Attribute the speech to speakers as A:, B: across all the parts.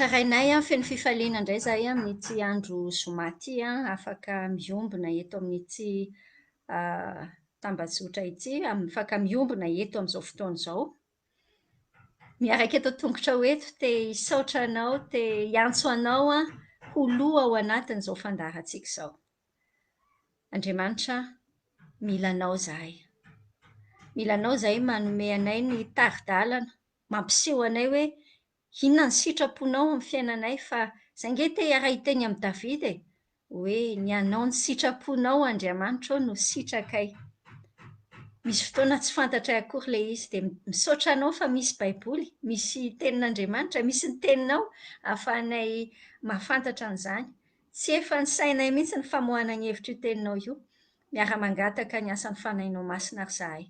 A: Andriamanitra Rainay a, feno fifaliana indray izahay amin'ity andro zoma ity a, afaka miombona eto amin'ity tambajotra ity, afaka miombona eto amin'izao fotoana izao. Miaraka eto an-tongotrao eto, te hisaotra anao, te hiantso anao ho loha ao anatin'izao fandaharantsika izao. Andriamanitra a, mila anao izahay. Mila anao izahay manome anay ny tari-dalana, mampiseho anay hoe inona ny sitraponao amin'ny fiainanay fa izay ange te hiara-hiteny amin'i Davida e, hoe ny hanao ny sitraponao Andriamanitra ô no sitrakay. Misy fotoana tsy fantatray akory ilay izy dia misaotra anao fa misy Baiboly, misy tenin'Andriamanitra, misy ny teninao ahafahanay mahafantatra an'izany. Tsy efa ny sainay mihitsy ny famoahana ny hevitr'io teninao io. Miara-mangataka ny asan'ny Fanahinao Masina ary izahay.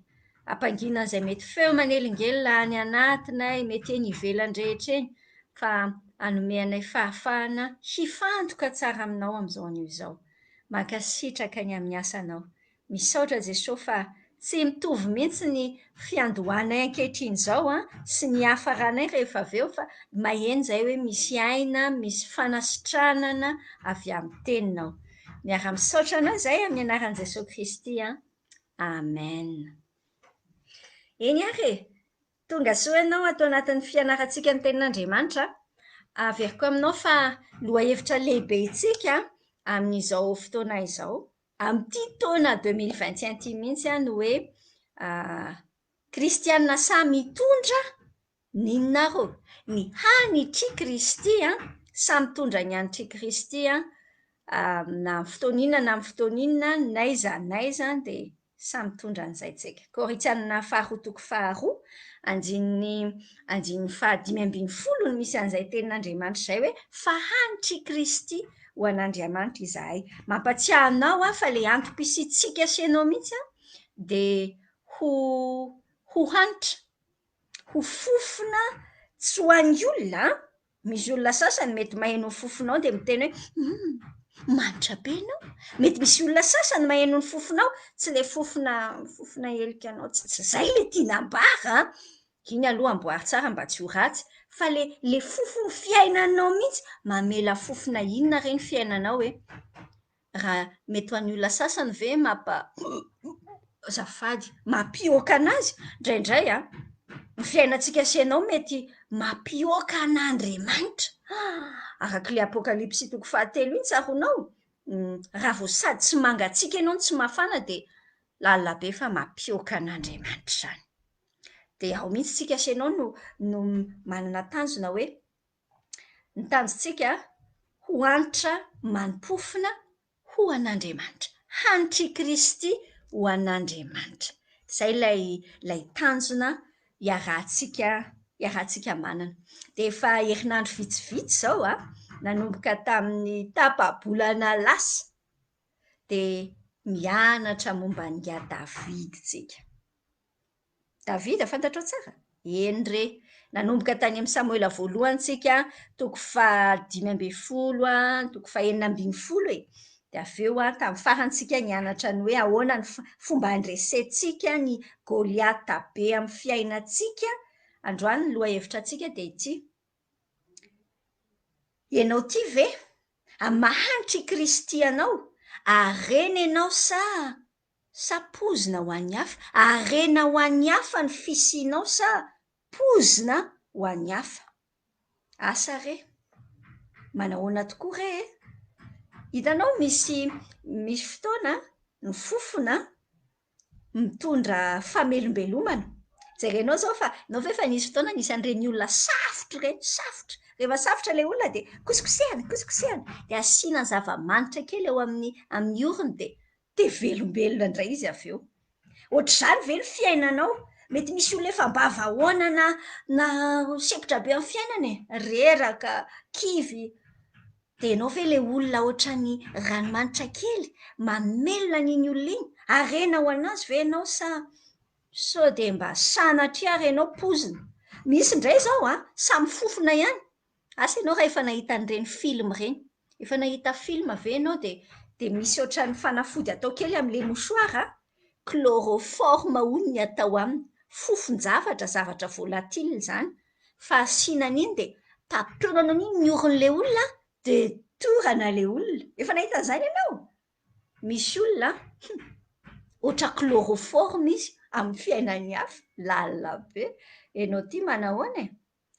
A: Ampangina an'izay mety feo manelingelina any anatinay, mety eny ivelany rehetra eny, fa hanome anay fahafahana hifantoka tsara aminao amin'izao anio izao. Mankasitraka ny amin'ny asanao. Misaotra Jesoa fa tsy mitovy mihitsy ny fiandohanay ankehitriny izao sy ny hiafaranay rehefa avy eo fa maheno izahay hoe misy aina, misy fanasitranana avy amin'ny teninao. Miara-misaotra anao izahay amin'ny anaran'i Jesoa Kristy. Amen. Eny ary e! Tonga soa ianao ato anatin'ny fianarantsika ny Tenin'Andriamanitra. Averiko aminao fa lohahevitra lehibe itsika amin'izao fotoana izao. Amin'ity taona 2021 ity mihitsy ny hoe kristiana sahy mitondra ny inona ary ô? Ny hanitr'i Kristy, sahy mitondra ny hanitr'i Kristy na amin'ny fotoana inona na amin'ny fotoana inona, n'aiza n'aiza dia samy mitondra an'izay tsika. Korintiana faharoa toko faharoa, andininy andininy faha-15 no misy an'izay tenin'Andriamanitra izay hoe fa hanitr'i Kristy ho an'Andriamanitra izahay. Mampatsiahy anao aho fa ilay antom-pisiantsika sy ianao mihitsy dia ho ho hanitra, ho fofona tsy ho an'ny olona an! Misy olona sasany mety maheno ny fofonao dia miteny hoe hum, manitra be ianao. Mety misy olona sasany maheno ny fofonao, tsy ilay fofona fofona helika anao, tsy tsy izay ilay tiana ambara an! Iny aloha amboary tsara mba tsy ho ratsy, fa ilay ilay fofon'ny fiainanao mihitsy, mamela fofona inona re ny fiainanao e? Raha mety ho an'ny olona sasany ve mampa azafady, mampihoaka an'azy? Indraindray an, ny fiainantsika sy ianao mety mampihoaka an'Andriamanitra. Araka ilay Apokalypsy toko fahatelo iny tsaroanao? Raha vao sady tsy mangatsiaka ianao no tsy mafana dia lalina be fa mampihoaka an'Andriamanitra izany. Dia ao mihitsy isika sy ianao no no manana tanjona hoe Ny tanjontsika, ho hanitra manim-pofona ho an'Andriamanitra. Hanitr'i Kristy ho an'Andriamanitra. Izay ilay ilay tanjona iarahantsika iarahantsika manana. Dia efa herinandro vitsivitsy izao an, nanomboka tamin'ny tapa-bolana lasa, dia mianatra momba an'i Davida isika. Davida, fantatrao tsara? Eny re! Nanomboka tany amin'ny Samoela voalohany tsika, toko faha-15, toko faha-16 e! Dia avy eo tamin'ny farany tsika nianatra ny hoe ahoana ny fomba handresentsika ny Goliata be amin'ny fiainantsika. Androany ny lohahevitra antsika dia ity. Ianao ity ve? Amin'ny maha-hanitr'i Kristy anao, harena ianao sa Sa pozina ho an'ny hafa? Harena ho an'ny hafa ny fisianao sa pozina ho an'ny hafa? Asa re! Manahoana tokoa re e? Hitanao misy misy fotoana ny fofona mitondra famelombelomana. Jerenao izao fa ianao ve efa nisy fotoana nisy an'ireny olona safotra ireny, safotra. Rehefa safotra ilay olona dia kosikosehana, kosikosehana, dia asiana zava-manitra kely eo amin'ny amin'ny orony dia Dia velombelona indray izy avy eo. Ohatr'izany ve ny fiainanao? Mety misy olona efa mba vahoana na na sempotra be amin'ny fiainana e, reraka, kivy. Dia ianao ve ilay olona ohatran'ny ranomanitra kely mamelona an'iny olona iny? Harena ho an'azy ve ianao sa sao dia mba sanatria ary ianao poizina? Misy indray izao an, samy fofona ihany. Asa ianao raha efa nahita an'ireny film ireny. Efa nahita film ve ianao dia dia misy ohatran'ny fanafody atao kely amin'ilay mouchoir an, chloroforme hono ny atao aminy. Fofon-javatra, zavatra volatile izany. Fa asiana an'iny dia Taponana an'iny ny oron'ilay olona dia torana ilay olona. Efa nahita an'izany ianao? Misy olona hum, ohatra chloroforme izy amin'ny fiainan'ny hafa, lalina be. Ianao ity manahoana e?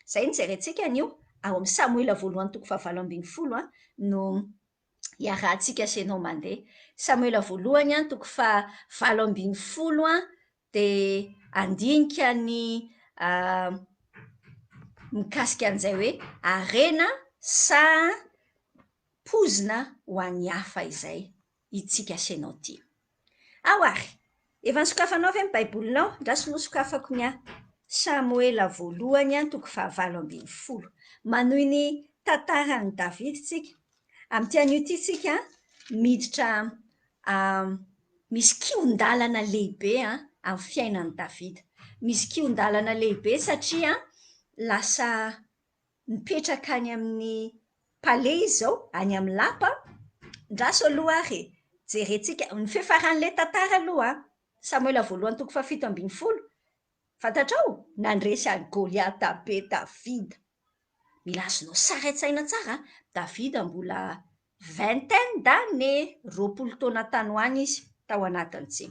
A: Izay no jerentsika anio, ao amin'ny Samoela voalohany toko fahavalo ambin'ny folo no iarahantsika sy ianao mandeha. Samoela voalohany toko fahavalo ambin'ny folo dia handinika ny mikasika an'izay hoe harena sa poizina ho an'ny hafa izay itsika sy ianao ity. Ao ary! Efa nosokafanao ve ny Baibolinao? Andraso aloha sokafako ny ahy. Samoela voalohany toko fahavalo ambin'ny folo. Manohy ny tantaran'i Davida isika. Amin'ity anio ity isika miditra misy kihon-dalana lehibe amin'ny fiainan'i Davida. Misy kihon-dalana lehibe satria lasa mipetraka any amin'ny palais izy izao, any amin'ny lapa. Andraso aloha ary e, jerentsika ny fiafaran'ilay tantara aloha. Samoela voalohany toko fahafito ambin'ny folo. Fantatrao? Nandresy an'i Goliata be Davida. Mila azonao sary an-tsaina tsara, Davida mbola vingtaine d'années, 20 taona tany ho any izy tao anatin'ity.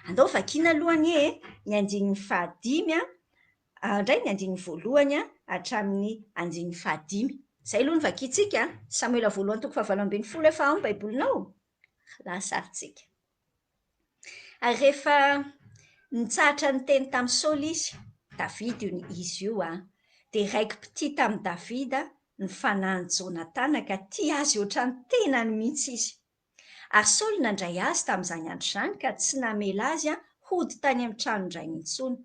A: Andao vakiana aloha anie e, ny andininy fahadimy an, indray ny andininy voalohany hatramin'ny andininy fahadimy. Izay aloha no vakintsika, Samoela voalohany toko fahavalo ambin'ny folo efa ao ny Baibolinao? Lasa ary tsika. Ary rehefa nitsahatra niteny tamin'i Saoly izy, Davida io izy io an, dia raiki-pitia tamin'i Davida ny fanahin'i Jonatana ka tia azy hoatran'ny tenany mihitsy izy. Ary Saoly nandray azy tamin'izany andro izany ka tsy namela azy hody tany amin'ny tranon-drainy intsony.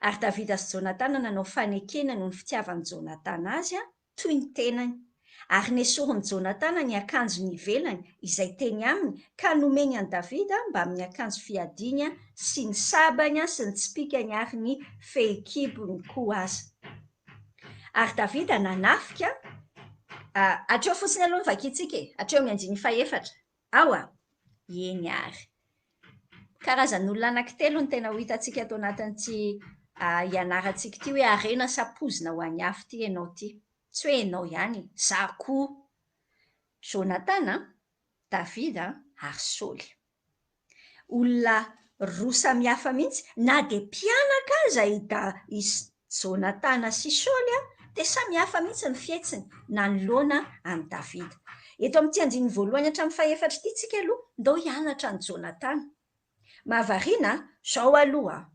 A: Ary Davida sy Jonatana nanao fanekena noho ny fitiavan'i Jonatana azy toy ny tenany. Ary nesorin'i Jonatana ny akanjony ivelany izay teny aminy, ka nomeny an'i Davida mbamin'ny akanjo fiadiany sy ny sabany sy ny tsipìkany ary ny fehikibony koa aza. Ary Davida nanafika, hatreo fotsiny aloha no vakintsika e, hatreo amin'ny andininy fahefatra. Ao a! Eny ary. Karazan'olona anankitelo no tena ho hitantsika ato anatin'ity hianarantsika ity hoe harena sa poizina ho an'ny hafa ity ianao ity. Tsy hoe ianao ihany, izaho koa. Jonatana, Davida ary Saoly. Olona roa samihafa mihitsy, na dia mpianaka aza i Da- i Jonatana sy Saoly dia samy hafa mihitsy ny fihetsiny nanoloana an'i Davida. Eto amin'ity andininy voalohany hatramin'ny fahefatra ity tsika aloha, ndao hianatra an'i Jonatana. Mahavariana an! Izao aloha an!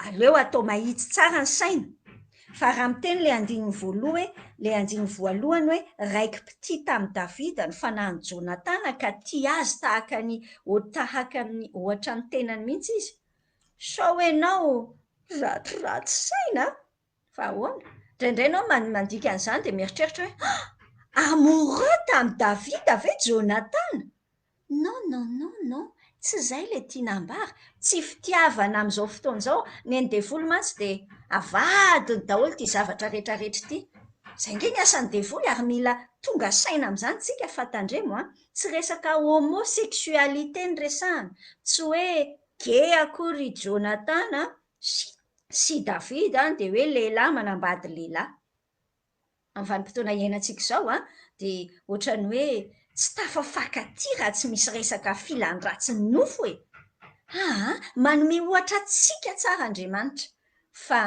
A: Aleo atao mahitsy tsara ny saina, fa raha miteny ilay andininy voaloha hoe, ilay andininy voalohany hoe raiki-pitia tamin'i Davida ny fanahin'i Jonatana ka tia azy tahaka ny tahaka ny ohatra ny tenany mihitsy izy, sao ianao ratiraty saina an! Fa ahoana? Indraindray ianao mandika an'izany dia mieritreritra hoe, ah! Amoureux tamin'i Davida ve Jonatana? Non, non, non, non, tsy izay ilay tiana ambara. Tsy fitiavana amin'izao fotoana izao. Ny an'ny devoly mantsy dia avadiny daholo ity zavatra rehetrarehetra ity. Izay ange ny asan'ny devoly ary mila tonga saina amin'izany isika fa tandremo an! Tsy resaka homosexualité no resahana, tsy hoe gay akory i Jonathan sy Davida dia hoe lehilahy manambady lehilahy. Amin'ny vanim-potoana iainantsika izao dia ohatran'ny hoe tsy tafafankatia raha tsy misy resaka filan-dratsin'ny nofo e! Aa! Manome ohatra antsika tsara Andriamanitra fa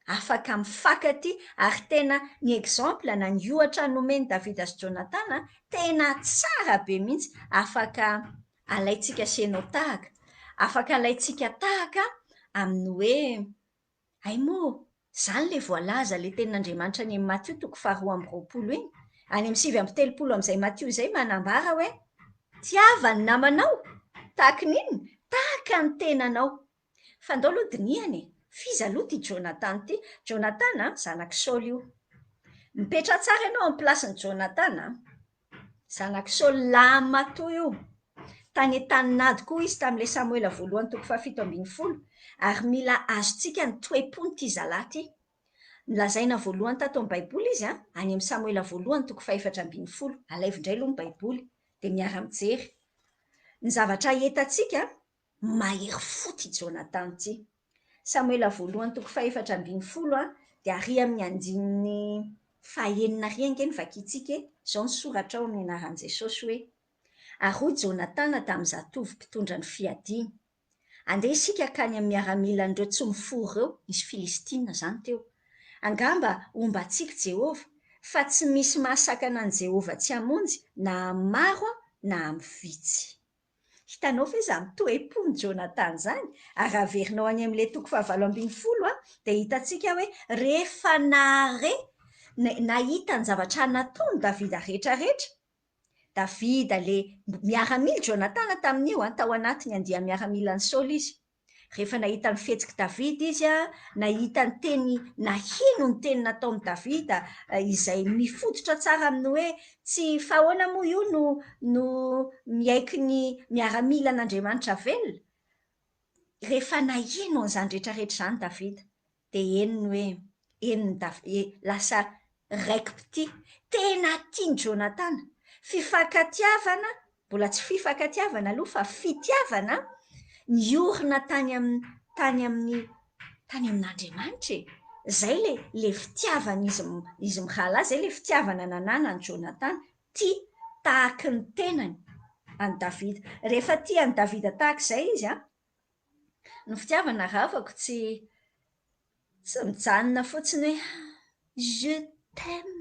A: afaka mifankatia ary tena ny exemple na ny ohatra nomen'i Davida sy Jonatana tena tsara be mihitsy, afaka alaintsika sy ianao tahaka, afaka alaintsika tahaka amin'ny hoe Hay moa, izany ilay voalaza ilay tenin'Andriamanitra any amin'ny Matio toko faharoa amby roapolo iny, any amin'ny 39 amin'izay Matio izay manambara hoe, Tiava ny namanao, tahaka ny inona? Tahaka ny tenanao. Fa ndao aloha dinihana e, f'iza aloha ity Jonathan ity? Jonathan an, zanak'i Saoly io. Mipetraha tsara ianao amin'ny plasin'i Jonathan an. Zanak'i Saoly lahimatoa io. Tany an-tanin'ady koa izy tamin'ilay Samoela voalohany toko fahafito ambin'ny folo, ary mila azontsika ny toe-pon'ity zalahy ity. Nolazaina voalohany tato amin'ny Baiboly izy, any amin'ny Samoela voalohany toko fahefatra ambin'ny folo. Alaivo indray aloha ny Baiboly, dia miara-mijery. Ny zavatra hitantsika, mahery fo ity Jonatana ity. Samoela voalohany toko fahefatra ambin'ny folo dia ary amin'ny andininy. fahenina ary ange no vakintsika e! Izao ny soratra ao amin'ny anaran'i Jesosy hoe, Ary hoy Jonatana tamin'ny zatovo mpitondra ny fiadiany, Andeha isika hankany amin'ny miaramilan'ireo tsy mifoha ireo, nisy Filistina izany teo. Angamba homba antsika Jehovah, fa tsy misy mahasakana an'i Jehovah tsy hamonjy na amin'ny maro na amin'ny vitsy. Hitanao ve izany toe-pon'i Jonatana izany? Ary raha averinao any amin'ilay toko fahavalo ambinifolo, dia hitantsika hoe rehefa nahare, nahita ny zavatra nataon'i Davida rehetrarehetra, Davida ilay miaramila, Jonatana tamin'io, tao anatin'ny andia-miaramilan'i Saoly izy. Rehefa nahita ny fihetsik'i Davida izy, nahita ny teny, naheno ny teny nataon'i Davida izay mifototra tsara amin'ny hoe tsy fa ahoana moa io no no miaiky ny miaramilan'Andriamanitra velona. Rehefa naheno an'izany rehetra rehetra izany Davida, dia henony hoe, henon'i Davida, lasa raiki-pitia, tena tian'i Jonatana. Fifankatiavana, mbola tsy fifankatiavana aloha fa fitiavana niorina tany amin'ny, tany amin'ny, tany amin'Andriamanitra e. Izay ilay, ilay fitiavan'izy, izy mirahalahy, izay ilay fitiavana nananan'i Jonatana, tia tahaky ny tenany an'i Davida. Rehefa tia an'i Davida tahaka izay izy an, ny fitiavana ravako tsy tsy mijanona fotsiny hoe je t'aime.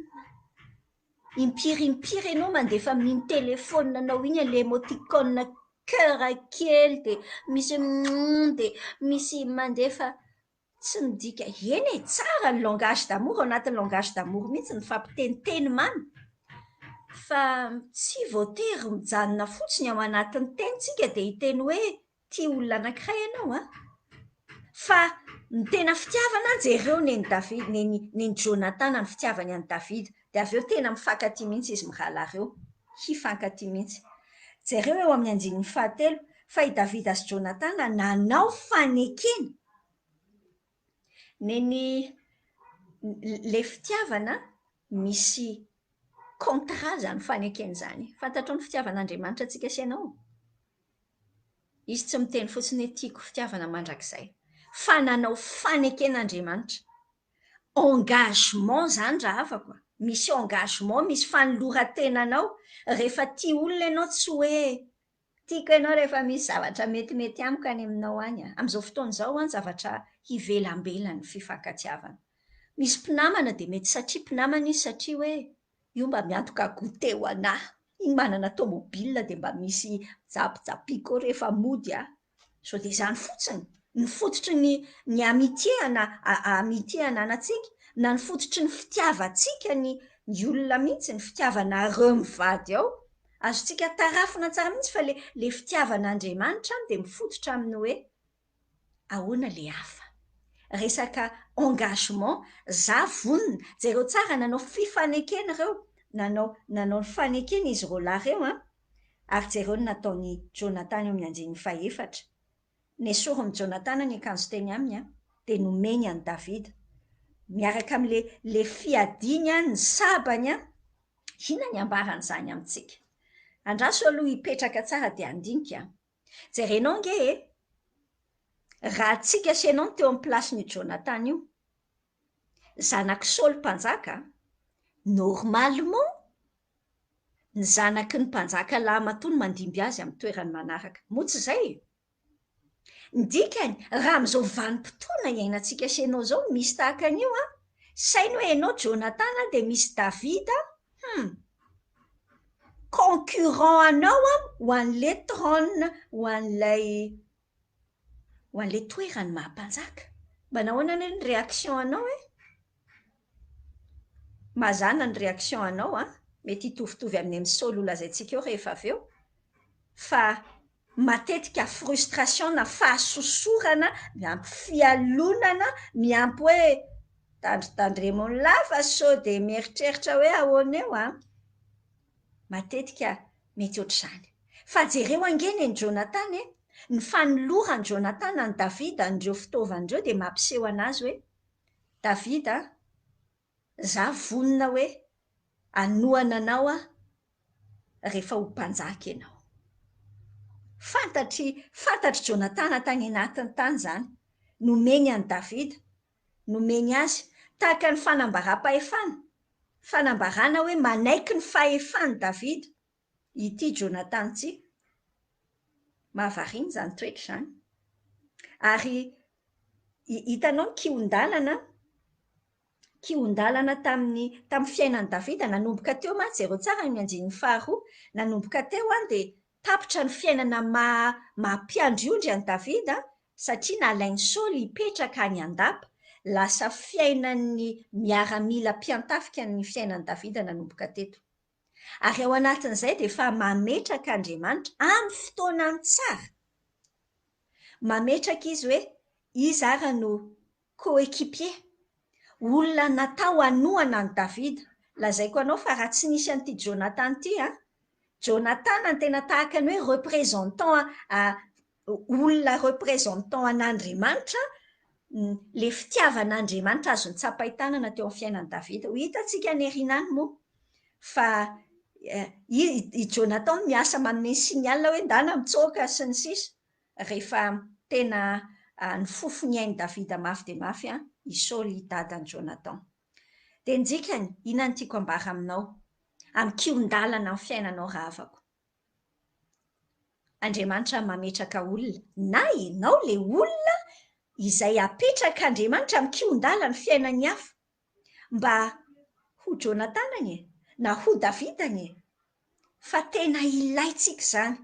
A: Impiry impiry ianao mandefa amin'iny telefaoninanao iny an'ilay emoticône cœur kely dia misy dia misy mandefa Tsy midika, eny e, tsara ny langage d'amour, ao anatin'ny langage d'amour mihitsy ny mifampiteniteny mamy, fa tsy voatery mijanona fotsiny ao anatin'ny teny tsika dia hiteny hoe tia olona anankiray ianao an! Fa ny tena fitiavana jereo nen'i David, nen'i nen'i Jonatana ny fitiavany an'i Davida, dia avy eo tena mifankatia mihitsy izy mirahalahy ireo, hifankatia mihitsy. Jereo eo amin'ny andininy fahatelo fa i Davida sy Jonatana nanao fanekena. Neny le fitiavana misy contrat zany fanekena izany. Fantatrao ny fitiavan'Andriamanitra antsika sy ianao? Izy tsy miteny fotsiny hoe tiako fitiavana mandrakizay fa nanao fanekena Andriamanitra. Engagement zany rahavako a! Misy engagement, misy fanoloran-tenanao. Rehefa tia olona ianao tsy hoe Tiako ianao rehefa misy zavatra metimety amiko any aminao any an! Amin'izao fotoana izao an, zavatra hivelambelany ny fifankatiavana. Misy mpinamana dia mety satria mpinamana izy satria hoe io mba miantoka goûter ho anà, iny manana tomobile dia mba misy japijapiko eo rehefa mody aho. Sao dia izany fotsiny? Ny fototry ny ny amitié ana amitié ananantsika na ny fototry ny fitiavantsika ny ny olona mihitsy, ny fitiavanareo mivady ao, azontsika tarafina tsara mihitsy fa le le fitiavan'Andriamanitra dia mifototra amin'ny hoe ahoana le hafa. Resaka engagement, za vonona, jereo tsara nanao fifanekena ireo, nanao nanao ny fanekena izy roalahy ireo an, Ary jereo ny nataon'i Jonatana eo amin'ny andininy fahefatra. Nesorin'i Jonatana ny akanjo teny aminy, dia nomeny an'i Davida, miaraka amin'ilay ilay fiadiany, ny sabany. Inona ny ambaran'izany amintsika? Andraso aloha hipetraka tsara dia handinika. Jerenao ange e! Raha antsika sy ianao no teo amin'ny place-n'io Jonatana io, zanak'i Saoly mpanjaka, normalement, Ny zanaky ny mpanjaka lahimatoa no mandimby azy amin'ny toerany manaraka. Moa tsy izay e? Ny dikany, raha amin'izao vanim-potoana iainantsika sy ianao izao no misy tahaka an'io an, saino hoe ianao Jonatana dia misy Davida, hum, concurrent anao an, ho an'ilay trône, ho an'ilay, ho an'ilay toerany maha mpanjaka. Mba nahoana anie ny réaction anao e? Mazàna ny réaction anao an, mety hitovitovy amin'ny an'i Saoly holazaintsika eo rehefa avy eo, fa matetika frustration na fahasosorana miampy fialonana miampy hoe tandrintandremo ny lahy fa sao dia mieritreritra hoe ahoana eo an! Matetika mety ohatr'izany. Fa jereo ange ny an'i Jonatana e! Ny fanoloran'i Jonatana an'i Davida an'ireo fitaovana ireo dia mampiseho an'azy hoe Davida a, za vonona hoe hanohana anao aho rehefa ho mpanjaka ianao. Fantatry, fantatr'i Jonatana tany anatiny tany izany. Nomeny an'i Davida, nomeny azy, tahaka ny fanambaram-pahefana. Fanambarana hoe manaiky ny fahefan'i Davida ity Jonatana ity. Mahavariana izany toetra izany. Ary hitanao ny kihon-dalana, kihon-dalana tamin'ny tamin'ny fiainan'i Davida nanomboka teo mantsy, jereo tsara ny andininy faharoa, nanomboka teo an dia tapitra ny fiainana maha maha mpiandry ondry an'i Davida satria nalain'i Saoly hipetraka any an-dapa, lasa fiainan'ny miaramila mpiantafika ny fiainan'i Davida nanomboka teto. Ary ao anatin'izay dia efa mametraka Andriamanitra amin'ny fotoanany tsara. Mametraka izy hoe iza ara no coéquipier, olona natao hanohana an'i Davida. Lazaiko anao fa raha tsy nisy an'ity Jonathan ity an, Jonathan no tena tahaka ny hoe représentant olona représentant an'Andriamanitra, ilay fitiavan'Andriamanitra azo notsapain-tanana teo amin'ny fiainan'i Davida. Ho hitantsika any aoriana any moa fa i Jonathan miasa manome signal hoe ndana mitsoaka sy ny sisa. Rehefa tena nifofo ny ain'i Davida mafy dia mafy i Saoly dadan'i Jonathan. Dia ny dikany, inona no tiako ambara aminao? Amin'ny kihon-dalana amin'ny fiainanao rahavako. Andriamanitra mametraka olona, na ianao ilay olona izay apetrak'Andriamanitra amin'ny kihon-dalan'ny fiainan'ny hafa, mba ho Jonatana anie, na ho Davida anie. Fa tena ilaintsika izany.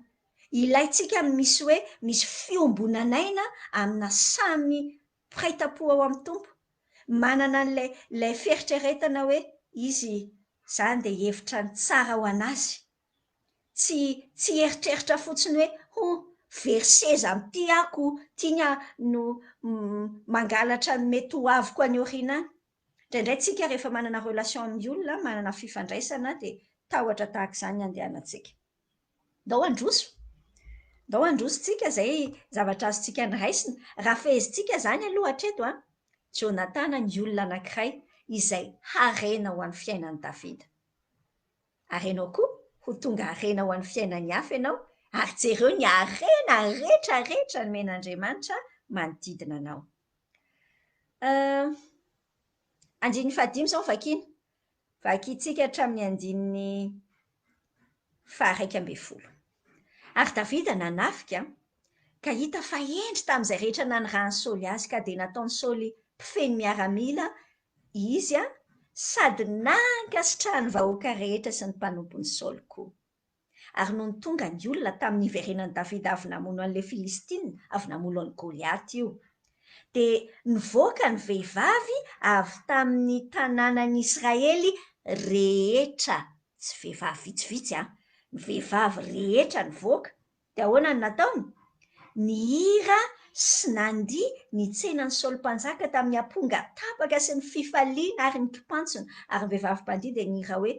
A: Ilaintsika ny misy hoe misy fiombonan'aina amina samy mpiray tampo ao amin'ny Tompo. Manana an'ilay ilay fieritreretana hoe izy izany dia hihevitra ny tsara ho an'azy. Tsy tsy hieritreritra fotsiny hoe ho very seza amin'ity aho ko tiany aho no mangalatra ny mety ho aviko any aoriana any. Indraindray tsika rehefa manana relation amin'ny olona, manana fifandraisana dia tahotra tahaka izany ny andehanantsika. Ndao handroso. Ndao handroso tsika izay zavatra azontsika noraisina. Raha fehezintsika izany aloha hatreto an, Jonatana ny olona anankiray izay harena ho an'ny fiainan'i Davida. Ary ianao koa ho tonga harena ho an'ny fiainan'ny hafa ianao, ary jereo ny harena rehetra rehetra nomen'Andriamanitra manodidina anao. Andininy fahadimy izao vakina. Vakintsika hatramin'ny andininy faha-11. Ary Davida nanafika, ka hita fa hendry tamin'izay rehetra nanirahan'i Saoly azy, ka dia nataon'i Saoly mpifehy ny miaramila izy, sady nankasitrahan'ny vahoaka rehetra sy ny mpanompon'i Saoly koa. Ary nony tonga ny olona tamin'ny niverenan'i Davida avy namono an'ilay Filistina, avy namono an'i Goliata io, dia nivoaka ny vehivavy avy tamin'ny tanànan'i Israely rehetra, tsy vehivavy vitsivitsy an, ny vehivavy rehetra nivoaka. Dia ahoana no nataony? Nihira sy nandihy nitsena an'i Saoly mpanjaka tamin'ny amponga tapaka sy ny fifaliana ary ny kipantsona, ary ny vehivavy mpandihy dia nihira hoe,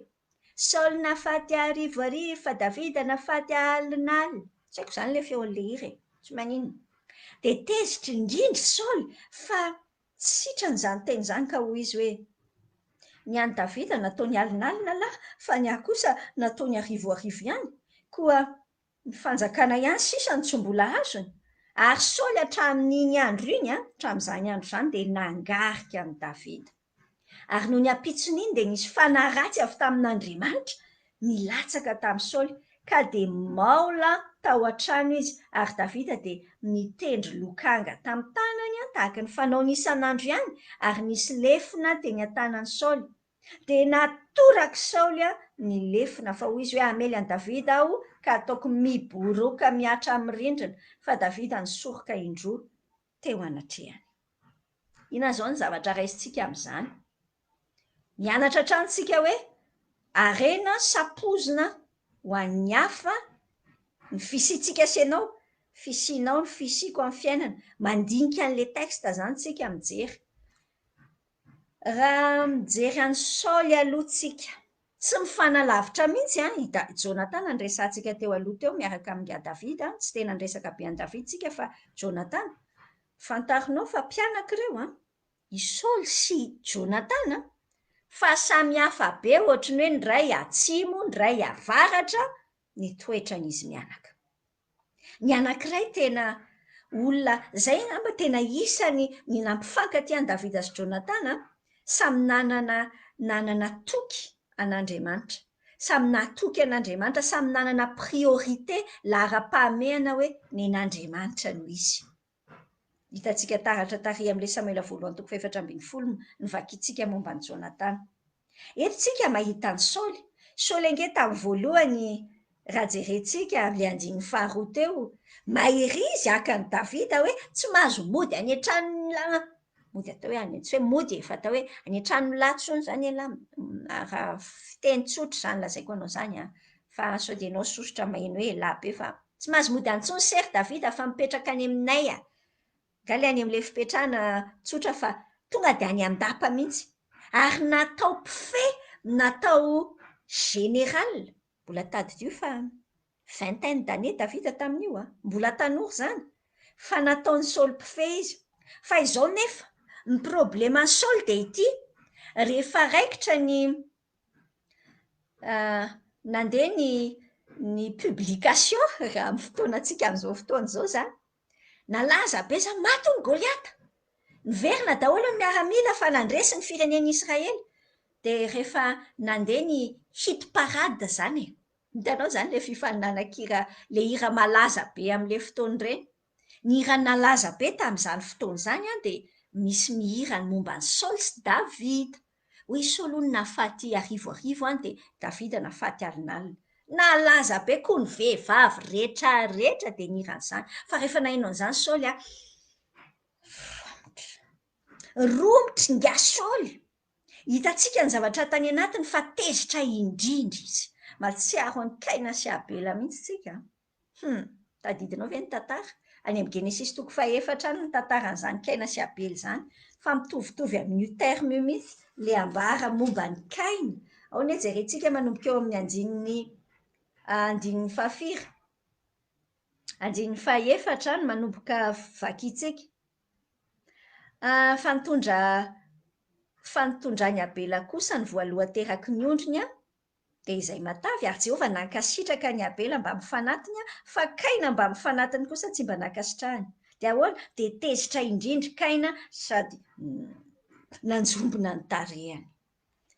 A: Saoly nahafaty arivoarivo fa Davida nahafaty alinalina. Tsy haiko izany ilay feon'ilay hira e! Tsy maninona. Dia tezitra indrindra i Saoly fa tsy sitrany izany teny izany ka hoy izy hoe, Ny an'i Davida nataony alinalina lahy fa ny ahy kosa nataony arivoarivo ihany. Koa ny fanjakana ihany sisa no tsy mbola azony. Ary Saoly hatramin'iny andro iny, hatramin'izany andro izany dia nangarika an'i Davida. Ary nony ampitson'iny dia nisy fanahy ratsy avy tamin'Andriamanitra nilatsaka tamin'i Saoly, ka dia maola tao an-trano izy, ary Davida dia nitendry lokanga tamin'ny tanany tahaka ny fanaony isan'andro ihany, ary nisy lefona teny an-tanan'i Saoly. Dia natorak'i Saoly ny lefona, fa hoy izy hoe, Hamely an'i Davida aho, ka hataoko miboroaka mihatra amin'ny rindrina. Fa Davida nisoroka indroa teo anatrehany. Inona izao ny zavatra raisintsika amin'izany? Mianatra hatrany isika hoe harena sampozina ho an'ny hafa ny fisiantsika sy ianao, fisianao ny fisiako amin'ny fiainana. Mandinika an'ilay texte izany isika mijery. Raha mijery an'i Saoly aloha tsika, tsy mifanalavitra mihitsy an, i Da- Jonatana no resahantsika teo aloha teo miaraka amin'i Davida, tsy tena niresaka be an'i Davida tsika fa Jonatana. Fantarinao fa mpianaka ireo an! I Saoly sy Jonatana, fa samy hafa be ohatry ny hoe ny iray atsimo, ny iray avaratra ny toetran'izy mianaka. Ny anankiray tena olona, izay angamba tena isany ny nampifankatia an'i Davida sy Jonatana an! Samy nanana nanana toky an'Andriamanitra. Samy nahatoky an'Andriamanitra, samy nanana priorité, laharam-pahamehana hoe nen'Andriamanitra no izy. Hitantsika taratra tary amin'ilay Samoela voalohany toko fahefatra ambin'ny folo novakintsika momba an'i Jonatana. Eto tsika mahita an'i Saoly. Saoly ange tamin'ny voalohany, raha jerentsika amin'ilay andininy faharoa teo, mahery izy haka an'i Davida hoe tsy mahazo mody any an-tranon'lah, mody atao hoe any, tsy hoe mody e, fa atao hoe any an-tranon'lah intsony izany ialahy, raha fiteny tsotra izany lazaiko anao izany an, fa sao dia ianao sosotra maheno hoe elah be fa tsy mahazo mody any intsony se ry Davida fa mipetraka any aminay a! Nga le any amle fipetrahana tsotra fa tonga de any andapa mihitsy. Ary natao mpifehy, natao général, mbola tadidio fa vingtaine d'années Davida tamin'io an, mbola tanora izany, fa nataon'i Saoly mpifehy izy. Fa izao nefa, ny probleman'i Saoly dia ity, rehefa raikitra ny nandeha ny ny publication raha amin'ny fotoanantsika amin'izao fotoana izao izany, Nalaza be izany, maty hono Goliata! Niverina daholo ny miaramila fa nandresy ny firenen'Israely. Dia rehefa nandeha ny hit parade izany e! Hitanao izany ilay fifaninanan-kira, ilay hira malaza be amin'ilay fotoana ireny. Ny hira nalaza be tamin'izany fotoana izany an, dia misy mihira ny momba an'i Saoly sy Davida. Hoy i Saoly hono nahafaty arivoarivo an, dia Davida nahafaty alinalina. Nalaza be koa ny vehivavy rehetra rehetra dia nihira an'izany. Fa rehefa naheno an'izany Saoly an, romotra. Romotra ingahy Saoly. Hitantsika ny zavatra tany anatiny fa tezitra indrindra izy. Mahatsiaro an'i Kaina sy Abela mihitsy tsika an. Hum! Tadidinao ve ny tantara? Any amin'ny Genesisy toko fahefatra any ny tantaran'izany Kaina sy Abela izany, fa mitovitovy amin'io terme io mihitsy ilay ambara momba an'i Kaina. Ao anie jerentsika manomboka eo amin'ny andininy andininy fahafiry? Andininy fahefatra no manomboka vakintsika. Fa nitondra fa nitondran'i Abela kosa ny voalohan-teraky ny ondriny dia izay matavy, ary Jehovah nankasitraka an'i Abela mbamin'ny fanatiny, fa Kaina mbamin'ny fanatiny kosa tsy mba nankasitrahany. Dia ahoana? Dia tezitra indrindra Kaina sady nanjombona ny tarehiny.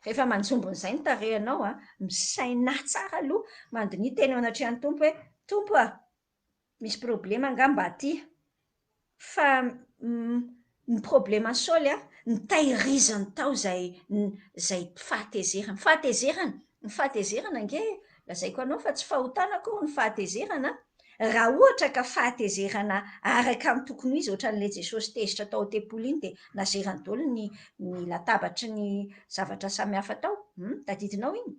A: Rehefa manjombona izay ny tarehinao, misainà tsara aloha, mandiniha tena eo anatrehan'ny Tompo hoe, Tompo a! Misy problema angamba aty. Fa ny probleman'i Saoly an, nitahirizany tao izay izay fahatezerana. Fahatezerana, ny fahatezerana ange lazaiko anao fa tsy fahotana akory ny fahatezerana an. Raha ohatra ka fahatezerana araka ny tokony ho izy, ohatran'ilay Jesosy tezitra tao an-tempoly iny dia nazerany daholo ny ny latabatry ny zavatra samihafa tao. Hum, tadidinao iny?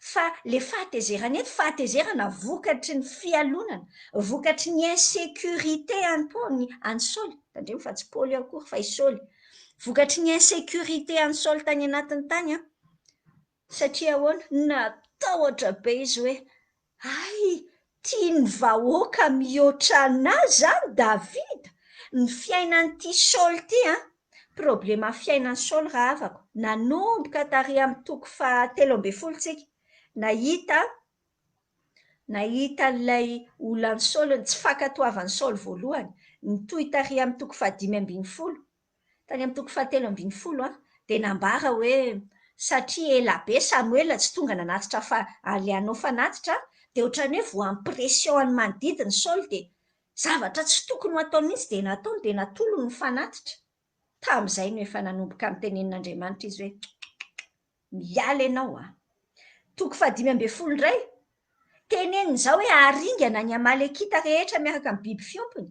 A: Fa le fahatezerana eto, fahatezerana vokatry ny fialonana, vokatry ny insécurité an'i Paoly, an'i Saoly, tandremo fa tsy Paoly akory fa i Saoly, vokatry ny insécurité an'i Saoly tany anatiny tany an, satria ahoana, natahotra be izy hoe, hay, tian'ny vahoaka mihoatra anà zany Davida, ny fiainan'ity Saoly ity an, problema fiainan'i Saoly rahavako, nanomboka tary amin'ny toko faha 13 tsika, nahita nahita an'ilay olan'i Saoly, ny tsy fankatoavan'i Saoly voalohany, nitohy tary amin'ny toko faha 15, Tany amin'ny toko fahatelo ambin'ny folo dia nambara hoe satria ela be Samoela tsy tonga nanatitra fa ilay hanao fanatitra dia ohatran'ny hoe voan'ny pression an'ny manodidina i Saoly dia zavatra tsy tokony ho ataony mihitsy dia nataony dia natolony ny fanatitra. Tamin'izay no efa nanomboka notenenin'Andriamanitra izy hoe miala ianao an! Toko faha-15 indray, teneniny izao hoe haringana ny Amalekita rehetra miaraka amin'ny biby fiompiny.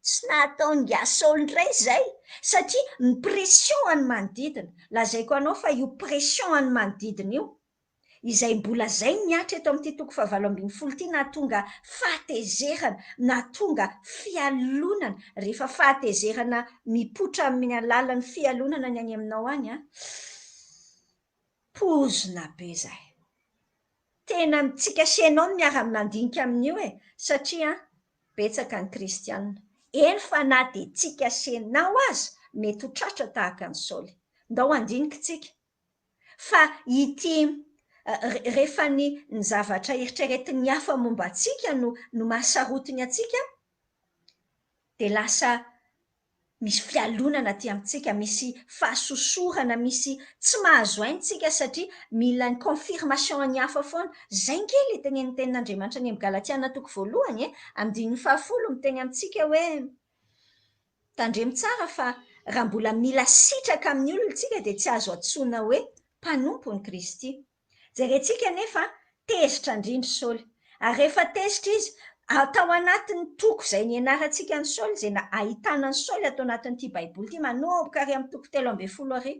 A: Tsy nahataon'ingahy Saoly indray izay satria ny pression an'ny manodidina, lazaiko anao fa io pression an'ny manodidina io, izay mbola izay mihatra eto amin'ity toko fahavalo ambin'ny folo ity nahatonga fahatezerana, nahatonga fialonana, rehefa fahatezerana mipoitra amin'ny alalan'ny fialonana ny any aminao any an, pozina be izay. Tena tsika sy enao no miara mandinika amin'io e, satria betsaka ny kristiana. Eny fa na dia tsika sy enao aza mety ho tratra tahaka an'i Saoly. Ndao handinika tsika. Fa ity rehefa ny ny zavatra eritreretin'ny hafa momba antsika no no mahasarotiny antsika dia lasa. Misy fialonana aty amintsika, misy fahasosorana, misy tsy mahazo aina tsika satria mila ny confirmation an'ny hafa foana. Izay nge ilay tenenin'ny tenin'Andriamanitra any amin'ny Galatiana toko voalohany e, andininy fahafolo miteny amintsika hoe, tandremo tsara fa raha mbola mila sitraka amin'ny olona tsika dia tsy azo antsoina hoe mpanompon'i Kristy. Jerentsika anefa, tezitra indrindra i Saoly. Ary rehefa tezitra izy, tao anatin'ny toko izay nianarantsika an'i Saoly, izay ahitana an'i Saoly ato anatin'ity Baiboly ity, manomboka ary amin'ny toko 13 ary,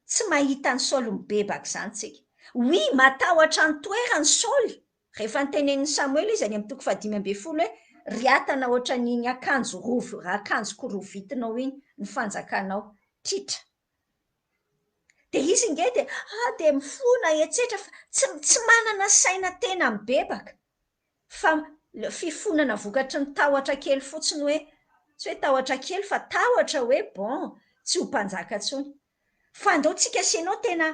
A: tsy mahita an'i Saoly mibebaka izany tsika. Oui, matahotra ny toerany Saoly, rehefa notenenin'i Samoela izy any amin'ny toko faha-15 hoe, Riatana ohatran'iny akanjo rovy, akanjoko rovitinao iny ny fanjakanao. Tritra. Dia izy ange dia ah dia mifona etsetra fa tsy tsy manana saina tena mibebaka fa fifonana vokatry ny tahotra kely fotsiny hoe tsy hoe tahotra kely fa tahotra hoe bon tsy ho mpanjaka intsony. Fa andao tsika sy ianao tena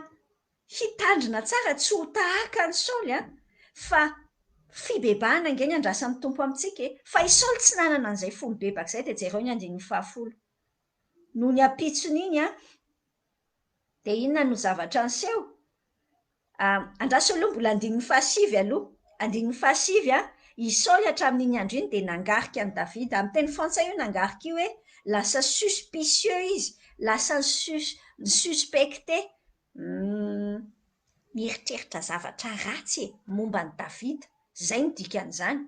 A: hitandrina tsara tsy ho tahaka an'i Saoly an, fa fibebahana ange ny andrasan'ny Tompo amintsika e! Fa i Saoly tsy nanana an'izay fo mibebaka izay dia jereo ny andininy fahafolo. Nony ampitson'iny an, dia inona no zavatra niseho? Andraso aloha mbola andininy fahasivy aloha. Andininy fahasivy an, i Saoly hatramin'iny andro iny dia nangarika an'i Davida. Amin'ny teny frantsay io nangarika io hoe lasa suspicieux izy, lasa ni-suspecter, mieritreritra zavatra ratsy e, momba an'i Davida. Izay no dikan'izany.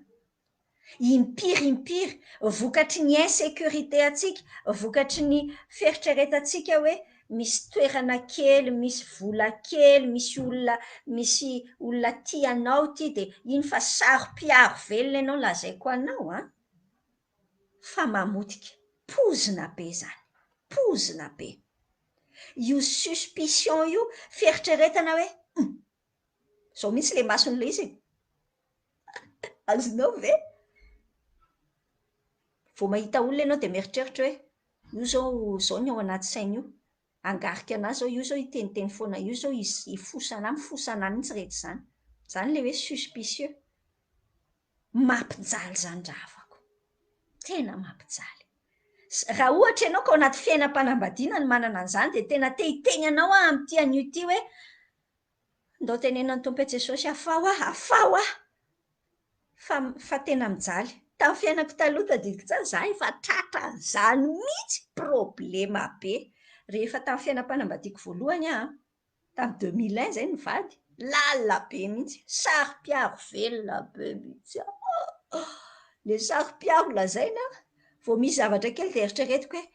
A: Impiry impiry, vokatry ny insécurité antsika, vokatry ny fieritreretantsika hoe misy toerana kely, misy vola kely, misy olona misy olona tia anao ity dia iny fa saro-piaro velona ianao lazaiko anao an! Fa mamotika, pozina be izany, pozina be. Io suspicion io, fieritreretana hoe hum! Izao mihitsy ilay mason'ilay izy e! Azonao ve? Vao mahita olona ianao dia mieritreritra hoe io izao izao ny ao anaty sainy io, hangarika an'ahy izao, io izao hiteniteny foana, io izao hifosa an'ahy, mifosa an'ahy mihitsy rehetra izany. Izany ilay hoe suspicieux. Mampijaly izany rahavako. Tena mampijaly. Raha ohatra ianao ka ao anaty fiainam-panambadiana no manana an'izany dia tena te hiteny anao aho amin'ity anio ity hoe Ndao teneno an'i Tompo hoe Jesosy afaho aho, afaho aho fa fa tena mijaly. Tamin'ny fiainako taloha tadidiko tsara, za efa tratran'izany mihitsy, problema be. Rehefa tamin'ny fiainam-panambadiako voalohany aho an, tamin'ny 2001 zay nivady, lalina be mihitsy, saro-piaro velona be mihitsy aho. Le saro-piaro lazaina, vao misy zavatra kely dia eritreretiko hoe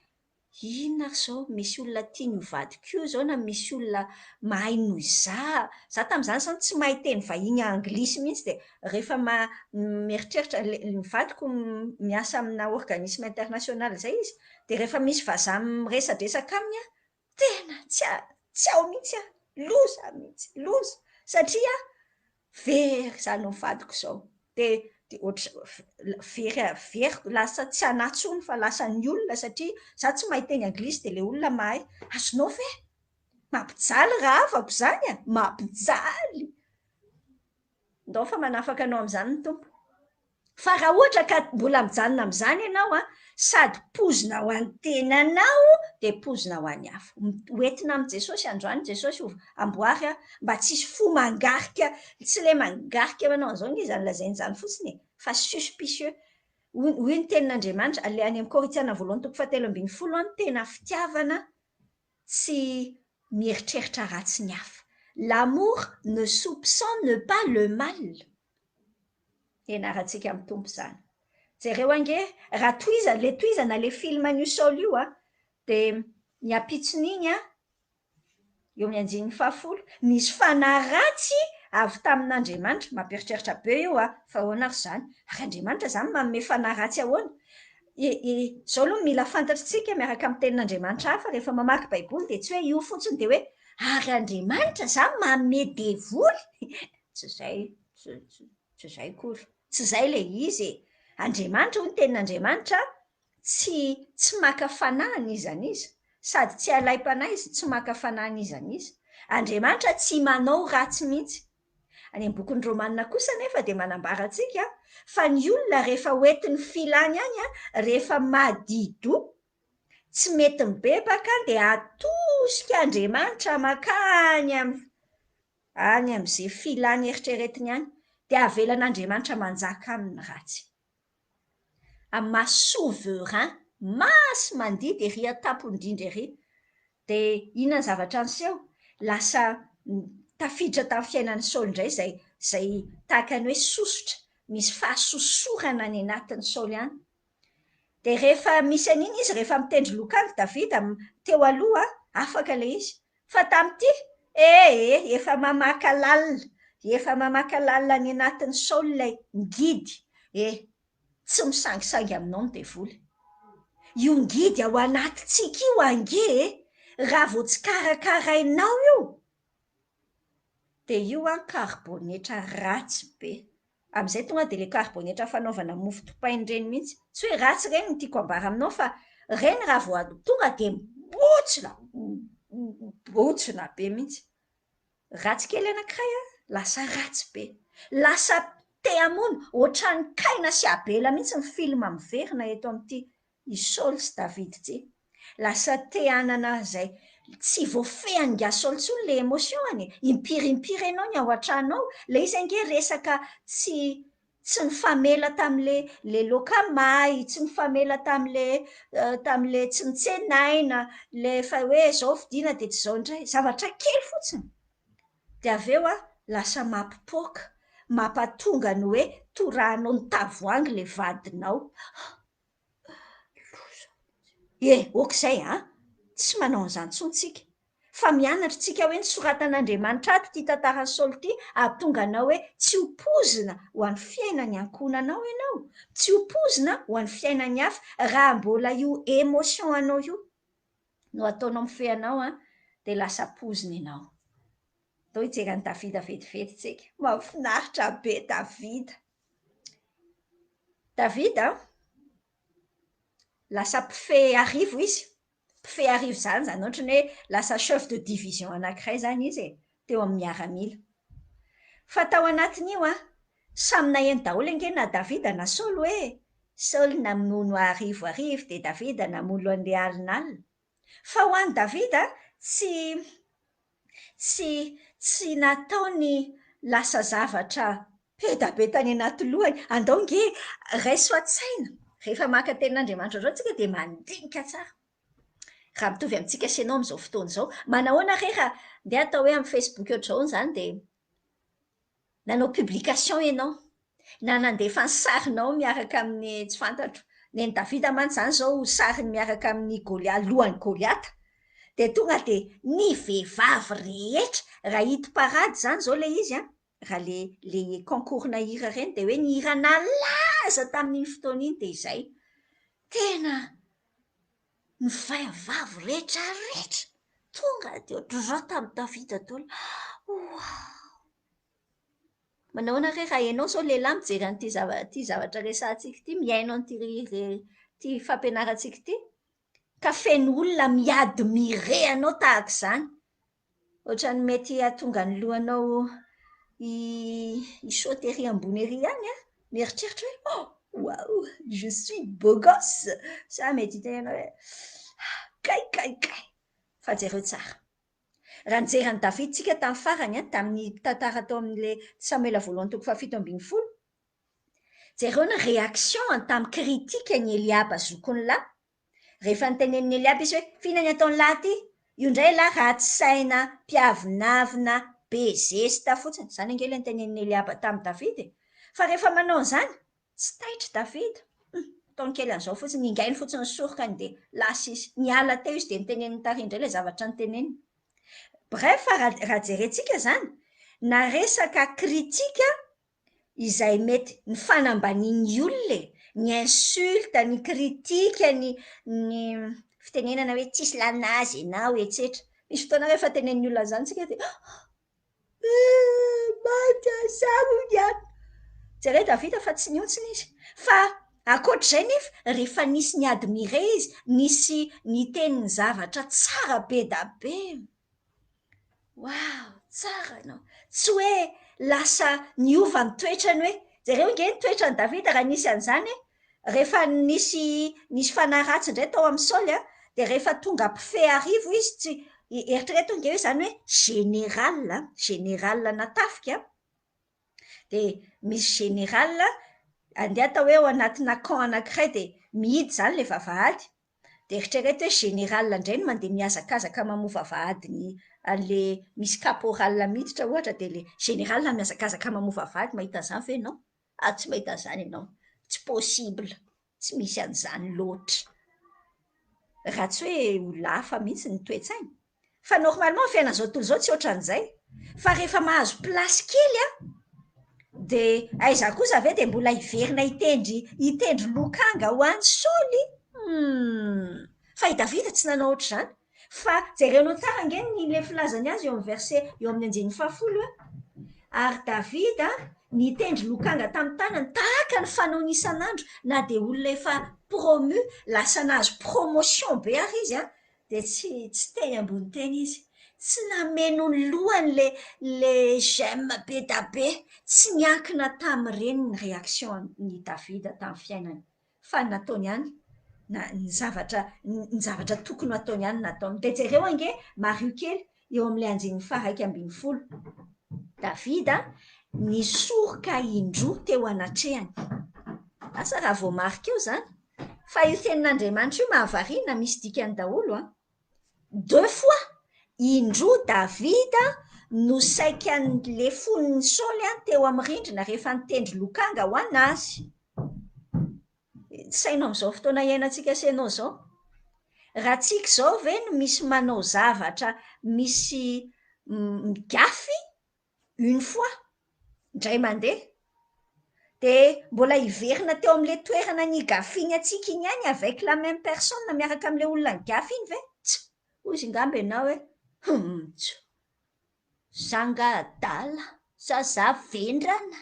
A: Inona ary izao? Misy olona tiany ho vadiko io izao na misy olona mahay noho izaho. Izaho tamin'izany izany tsy mahay teny vahiny anglisy mihitsy dia rehefa mieritreritra, ny vadiko miasa amina organisme international izay izy, dia rehefa misy vazaha miresadresaka aminy aho, tena tsy tsy ao mihitsy aho, loza mihitsy, loza! Satria Very izany ny vadiko izao. Dia dia ohatr- very very lasa tsy anà intsony fa lasa ny olona satria izaho tsy mahay teny anglisy dia ilay olona mahay. Azonao ve? Mampijaly rahavako izany e! Mampijaly! Ndao fa manafaka anao amin'izany ny Tompo. Fa raha ohatra ka mbola mijanona amin'izany ianao an, sady pozina ho an'ny tenanao dia pozina ho an'ny hafa. Ho entina amin'i Jesosy androany Jesosy ho amboary aho mba tsy hisy fo mangarika, tsy ilay mangarika manao an'izao ange izany lazainy izany fotsiny e, fa suspicieux. Hoy hoy ny tenin'Andriamanitra, ilay any amin'ny Korintiana voalohany toko fahatelo ambin'ny folo an, tena fitiavana tsy mieritreritra ratsy ny hafa. L'amour ne soupçonne pas le mal. Ianarantsika amin'ny Tompo izany. Jereo ange, raha tohizana, ilay tohizana ilay film an'io Saoly io an, dia ny ampitson'iny an, eo amin'ny andininy fahafolo, nisy fanahy ratsy avy tamin'Andriamanitra, mampieritreritra be io an, fa ahoana ary izany? Ary Andriamanitra izany manome fanahy ratsy ahoana? I, i, izao aloha mila fantatritsika miaraka amin'ny tenin'Andriamanitra hafa rehefa mamaky Baiboly dia tsy hoe io fotsiny dia hoe ary Andriamanitra izany manome devoly? Tsy izay, tsy, tsy, tsy izay akory. Tsy izay ilay izy e! Andriamanitra, hoy ny tenin'Andriamanitra, tsy, tsy maka fanahy an'iza n'iza. Sady tsy alaim-panahy izy, tsy maka fanahy an'iza n'iza. Andriamanitra tsy manao ratsy mihitsy. Any amin'ny bokin'ny Romana kosa anefa dia manambara antsika fa ny olona rehefa hoentin'ny filany any, rehefa madidoha, Tsy mety mibebaka dia atosik'Andriamanitra mankany amin'ny any amin'izay filany eritreretiny any, dia avelan'Andriamanitra manjaka aminy ny ratsy. Amin'ny maha souverain, masi-mandidy ery an-tampony indrindra ery. Dia inona ny zavatra niseho? Lasa tafiditra tamin'ny fiainan'i Saoly indray izay izay tahaka ny hoe sosotra, misy fahasosorana any anatin'i Saoly any. Dia rehefa misy an'iny izy, rehefa mitendry lokanga Davida teo aloha, afaka ilay izy. Fa tamin'ity, ee, efa mamaka lalina, efa mamaka lalina any anatin'i Saoly ilay ngidy. E, tsy misangisangy aminao ny devoly. Io ngidy ao anatintsika io ange e, raha vao tsy karakarainao io, Dia io an karibonetra ratsy be. Amin'izay tonga dia ilay karibonetra fanaovana mofo dipaina ireny mihitsy. Tsy hoe ratsy ireny no tiako ambara aminao fa ireny raha vao tonga dia mibontsina, mibontsina be mihitsy. Ratsy kely anankiray an, lasa ratsy be. Lasa te hamono, ohatran'ny Kaina sy Abela mihitsy ny film miverina eto amin'ity i Saoly sy David ity. Lasa te hanana izay tsy voafehin'i Saoly intsony ilay émotion-ny e! Impiry impiry ianao ny ao an-trano ao, ilay izy ange resaka tsy tsy nifamela tamin'ilay ilay loaka may, tsy nifamela tamin'ilay tamin'ilay tsy nitsenaina, ilay efa hoe izao vidiana dia tsy izao indray, zavatra kely fotsiny. Dia avy eo lasa mampipoaka, mampatonga ny hoe torahanao ny tavoahangy ilay vadinao. Loza. E, ok izay an! Tsy manao an'izany intsony tsika. Fa mianatra tsika hoe nosoratan'Andriamanitra ato ity tantaran'i Saoly ity hahatonga anao hoe tsy ho poizina ho an'ny fiainan'ny ankohonanao ianao, tsy ho poizina ho an'ny fiainan'ny hafa raha mbola io émotion anao io no ataonao mifehy anao an, dia lasa poizina ianao. Ndao hijery an'i Davida vetivety tsika. Mahafinaritra be Davida. Davida lasa mpifehy arivo izy. Mpifehy arivo izany, izany ohatran'ny hoe lasa chef de division anankiray izany izy e, teo amin'ny miaramila. Fa tao anatin'io an, samy naheno daholo ange na Davida na Saoly hoe Saoly namono arivo arivo dia Davida namono an'ilay alinalina. Fa ho an'i Davida, tsy tsy tsy nataony lasa zavatra be da be tany anaty lohany. Andao nge raiso an-tsaina, rehefa maka tenin'Andriamanitra izao tsika dia mandinika tsara. Raha mitovy amintsika sy ianao amin'izao fotoana izao, manahoana re raha ndeha atao hoe amin'ny Facebook ohatr'izao izany dia nanao publication ianao, na nandefa ny sarinao miaraka amin'ny, tsy fantatro, nen'i Davida mantsy izany izao sariny miaraka amin'i Golia, lohan'i Goliata, dia tonga dia ny vehivavy rehetra, raha hit parade izany izao ilay izy an, raha le le concours-na hira ireny dia hoe ny hira nalaza tamin'iny fotoana iny dia izay, tena ny vehivavy rehetra rehetra tonga dia ohatr'izao tamin'i Davida daholo, waouh! Manahoana re raha ianao izao lehilahy mijery an'ity zava- ity zavatra resahantsika ity, mihaino an'ity ity fampianarantsika ity, ka feno olona mi-admirer anao tahaka izany. Ohatran'ny mety hahatonga ny lohanao hi-sauter ery ambony ery ihany an, mieritreritra hoe oh! Waouh! Je suis beau gosse! Sa mety hiteny ianao hoe kay kay kay! Fa jereo tsara. Raha nijery an'i Davida isika tamin'ny farany, tamin'ny tantara tao amin'ilay Samoela voalohany toko fahafito ambin'ny folo, jereo ny réaction-ny tamin'ny critique-n'i Eliaba zokiny lahy. Rehefa notenenin'i Eliaba izy hoe, f'inona ny ataon'ny lahy ity? Io indray lahy ratsy saina, mpiavonavona, be zesta fotsiny. Izany ange ilay notenenin'i Eliaba tamin'i Davida e. Fa rehefa manao an'izany, Tsy taitra Davida. Hum, ataony kely an'izao fotsiny, ningainy fotsiny ny sorokany dia lasa izy. Niala teo izy dia noteneniny tary indray ilay zavatra noteneniny. Bref, raha raha jerentsika izany, na resaka critique izay mety ny fanambanian'ny olona e, ny insulte, ny critique, ny ny fitenenana hoe tsisy lalina azy ianao, etsetra. Misy fotoana rehefa tenenin'ny olona an'izany isika dia Maty azaho ihany. Jereo Davida fa tsy nihontsina izy. Fa ankoatr'izay nefa, rehefa nisy ni-admirer izy, nisy niteny ny zavatra tsara be da be. Waouh, tsara ianao. Tsy hoe lasa niova ny toetrany hoe, jereo ange ny toetran'i Davida raha nisy an'izany e. Rehefa nisy nisy fanahy ratsy indray tao amin'i Saoly an, Dia rehefa tonga mpifehy arivo izy, tsy, eritrereto ange hoe izany hoe général, général ana tafika, dia misy général, andeha atao hoe ao anatina camp anankiray dia mihidy izany ilay vavahady, dia eritrereto hoe général indray no mandeha mihazakazaka mamoha vavahady ny an'ilay misy caporal miditra ohatra, dia ilay général mihazakazaka mamoha vavahady, mahita an'izany ve ianao? Ah, tsy mahita an'izany ianao, tsy possible, tsy misy an'izany loatra. Raha tsy hoe olona hafa mihitsy ny toe-tsainy. Fa normalement ny fiainan'izao tontolo izao tsy ohatran'izay. Fa rehefa mahazo place kely an, dia aiza kosa ve dia mbola hiverina hitendry hitendry lokanga ho an'i Saoly? Humm. Fa i Davida tsy nanao ohatr'izany. Fa jerenao tsara ange ny ilay filazany azy eo amin'ny verset eo amin'ny andininy fahafolo hoe, Ary Davida nitendry lokanga tamin'ny tanany tahaka ny fanaony isan'andro, na dia olona efa promu, lasa nahazo promotion be ary izy an, dia tsy tsy teny ambony teny izy. Tsy nameno ny lohany le le j'aime be da be, tsy niankina tamin'ireny ny réaction-n'i Davida tamin'ny fiainany. Fa ny nataony ihany, na ny zavatra ny zavatra tokony ho ataony ihany no nataony. Dia jereo ange, mariho kely eo amin'ilay andininy faha-11. Davida nisoroka indroa teo anatrehany. Asa raha voamarika eo izany. Fa io tenin'Andriamanitra io mahavariana, misy dikany daholo an. Deux fois, indroa Davida no saika nilefonin'i Saoly teo amin'ny rindrina rehefa nitendry lokanga ho an'azy. Saino amin'izao fotoana iainantsika sy ianao izao. Raha tsika izao ve no misy manao zavatra misy migafy une fois, indray mandeha, dia mbola hiverina teo amin'ilay toerana nigafiany antsika iny ihany avec la même personne miaraka amin'ilay olona nigafy iny ve? Tsa! Hoy izy angamba ianao hoe, hum! Tsa! Za nga adala sa za vendrana?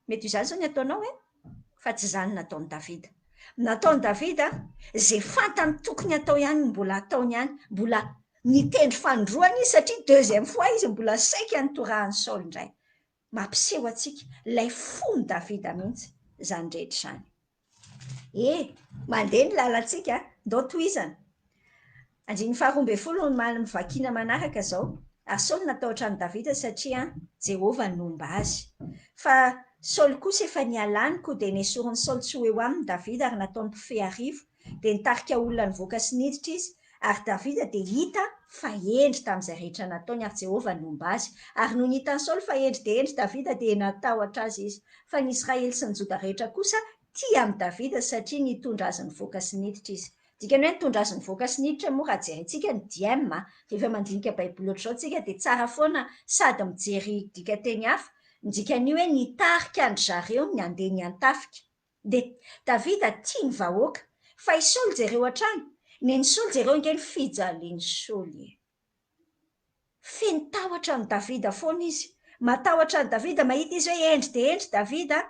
A: Mety ho izany izao ny ataonao e! Fa tsy izany no nataon'i Davida. Nataon'i Davida, izay fantany tokony hatao ihany no mbola ataony ihany, mbola nitendry fanindroany izy satria deuxième fois izy mbola saika nitorahan'i Saoly indray. Mampiseho antsika ilay fon'i Davida mihitsy izany rehetra izany. E! Mandeha ny lalantsika, ndao tohizana. Andininy faharoa ambin'ny folo no vakiana manaraka izao. Ary Saoly natahotra an'i Davida satria Jehovah nomba azy. Fa Saoly kosa efa nialany, koa dia nesorin'i Saoly tsy ho eo aminy Davida ary nataony mpifehy arivo. Dia nitarika olona nivoaka sy niditra izy, ary Davida dia hita fa hendry tamin'izay rehetra nataony, ary Jehovah nomba azy. Ary nony hitan'i Saoly fa hendry dia hendry Davida, dia natahotra azy izy. Fa ny Israely sy ny Joda rehetra kosa tia an'i Davida, satria nitondra azy nivoaka sy niditra izy. Dikany hoe nitondra azy nivoaka sy niditra moa raha jerentsika ny diem, rehefa mandinika Baiboly ohatr'izao tsika dia tsara foana sady mijery dikanteny hafa, ny dikan'io hoe nitarika an-dry zareo ny handeha niantafika. Dia Davida tia ny vahoaka. Fa i Saoly jereo hatrany. Nen'i Saoly jereo ange ny fijalian'i Saoly e. Feno tahotra an'i Davida foana izy. Matahotra an'i Davida, mahita izy hoe hendry dia hendry Davida.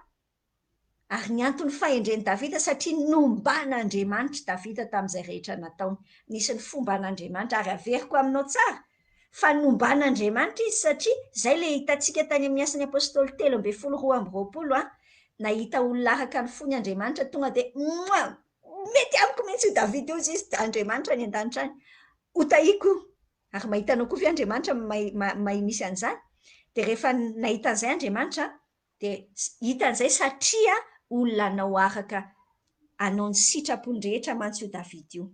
A: Ary ny anton'ny fahendren'i Davida satria nomban'Andriamanitra Davida tamin'izay rehetra nataony. Nisy ny fomban'Andriamanitra ary averiko aminao tsara fa nomban'Andriamanitra izy satria izay ilay hitantsika tany amin'ny Asan'ny Apostoly 13 22 an, nahita olona araka ny fony Andriamanitra tonga dia mua! mety amiko mihitsy io Davida io hozy izy, Andriamanitra any an-danitra any, hotahiko io. Ary mahita anao koa ve Andriamanitra mahay misy an'izany? Dia rehefa nahita an'izay Andriamanitra dia hita an'izay satria olona hanao araka hanao ny sitrapony rehetra mantsy io Davida io.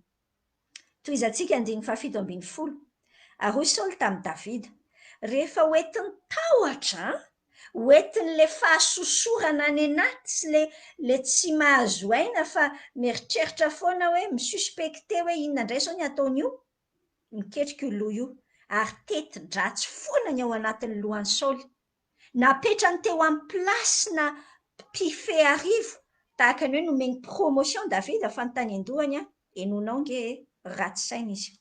A: Tohizantsika andininy fahafito ambin'ny folo. Ary hoy Saoly tamin'i Davida, Rehefa hoentin'ny tahotra, hoentin'ilay fahasosorana any anaty sy ilay ilay tsy mahazo aina fa mieritreritra foana hoe, mi-suspecter hoe inona indray izao ny ataon'io, miketrika io loha io. Ary teti-dratsy foana ny ao anatin'ny lohan'i Saoly. Napetrany teo amin'ny place-na mpifehy arivo, tahaka ny hoe nomeny promotion Davida fa ny tany an-dohany an, henoinao ange e, ratsy saina izy.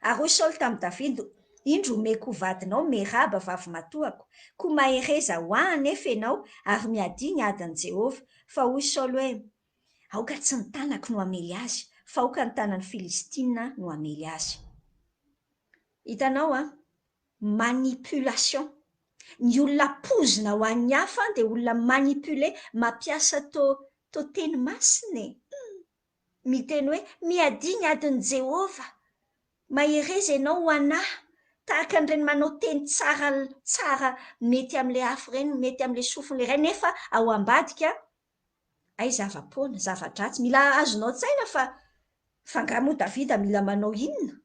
A: Ary hoy Saoly tamin'i Davida, Indro omeko ho vadinao Meraba vavimatoako, koa mahereza ho ahy anefa ianao ary miadia ny adin'i Jehovah. Fa hoy Saoly hoe, Aoka tsy ny tanako no hamely azy, fa aoka ny tanan'ny Filistina no hamely azy. Hitanao an, manipulation. Ny olona poizina ho an'ny hafa dia olona manipuler, mampiasa to to teny masina e! Hum! Miteny hoe, Miadia ny adin'i Jehovah. Mahereza ianao ho an'ahy. Tahaka an'ireny manao teny tsara tsara mety amin'ilay hafa ireny, mety amin'ilay sofin'ilay iray, nefa ao ambadika, hay zava-poana, zava-dratsy. Mila azonao an-tsaina fa, fa angaha moa Davida mila manao inona?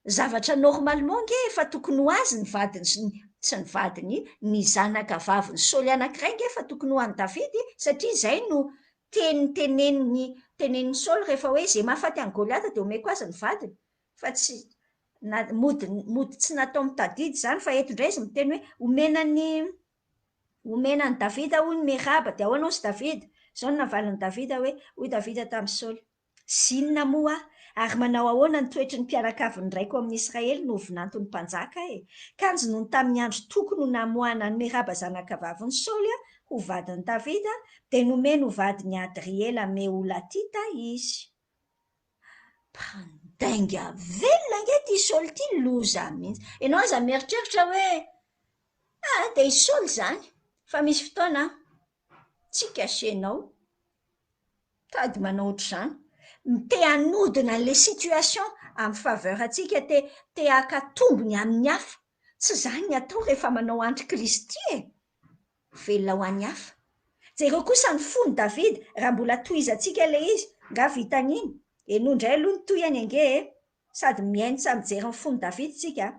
A: Zavatra normalement ange efa tokony ho azy ny vadiny sy ny, tsy ny vadiny, ny zanaka vavin'i Saoly anankiray ange efa tokony ho an'i Davida e, satria izay no teny tenenin'i, tenenin'i Saoly rehefa hoe izay mahafaty an'i Goliata dia omeko azy ny vadiny, fa tsy, na, mody, mody tsy natao mitadidy izany fa eto indray izy miteny hoe omena an'i, omena an'i Davida hono Meraba, dia ahoana hozy Davida? Izao no navalin'i Davida hoe, hoy Davida tamin'i Saoly. Zinona moa aho, ary manao ahoana ny toetry ny mpianakavin'ny raiko amin'ny Israely no ho vinanton'ny mpanjaka e? Kanjo nony tamin'ny andro tokony ho namoahana an'i Meraba zanakavavin'i Saoly ho vadin'i Davida, dia nomeny ho vadin'i Adriela Meholatita izy. Mpandainga velona ange ity Saoly ity, loza mihitsy. Ianao aza mieritreritra hoe, ah, dia i Saoly izany, fa misy fotoana tsy cacher-nao. Tady manao ohatr'izany. Te hanodina an'ilay situation amin'ny faveur antsika, te te haka tombony amin'ny hafa. Tsy izany ny atao rehefa manao andry Kristy e! Velona ho an'ny hafa. Jereo kosa ny fon'i Davida, raha mbola tohizantsika ilay izy, nga vitany iny? Henoy indray aloha ny tohiny ange e! Sady mihaino samy mijery ny fon'i Davida isika.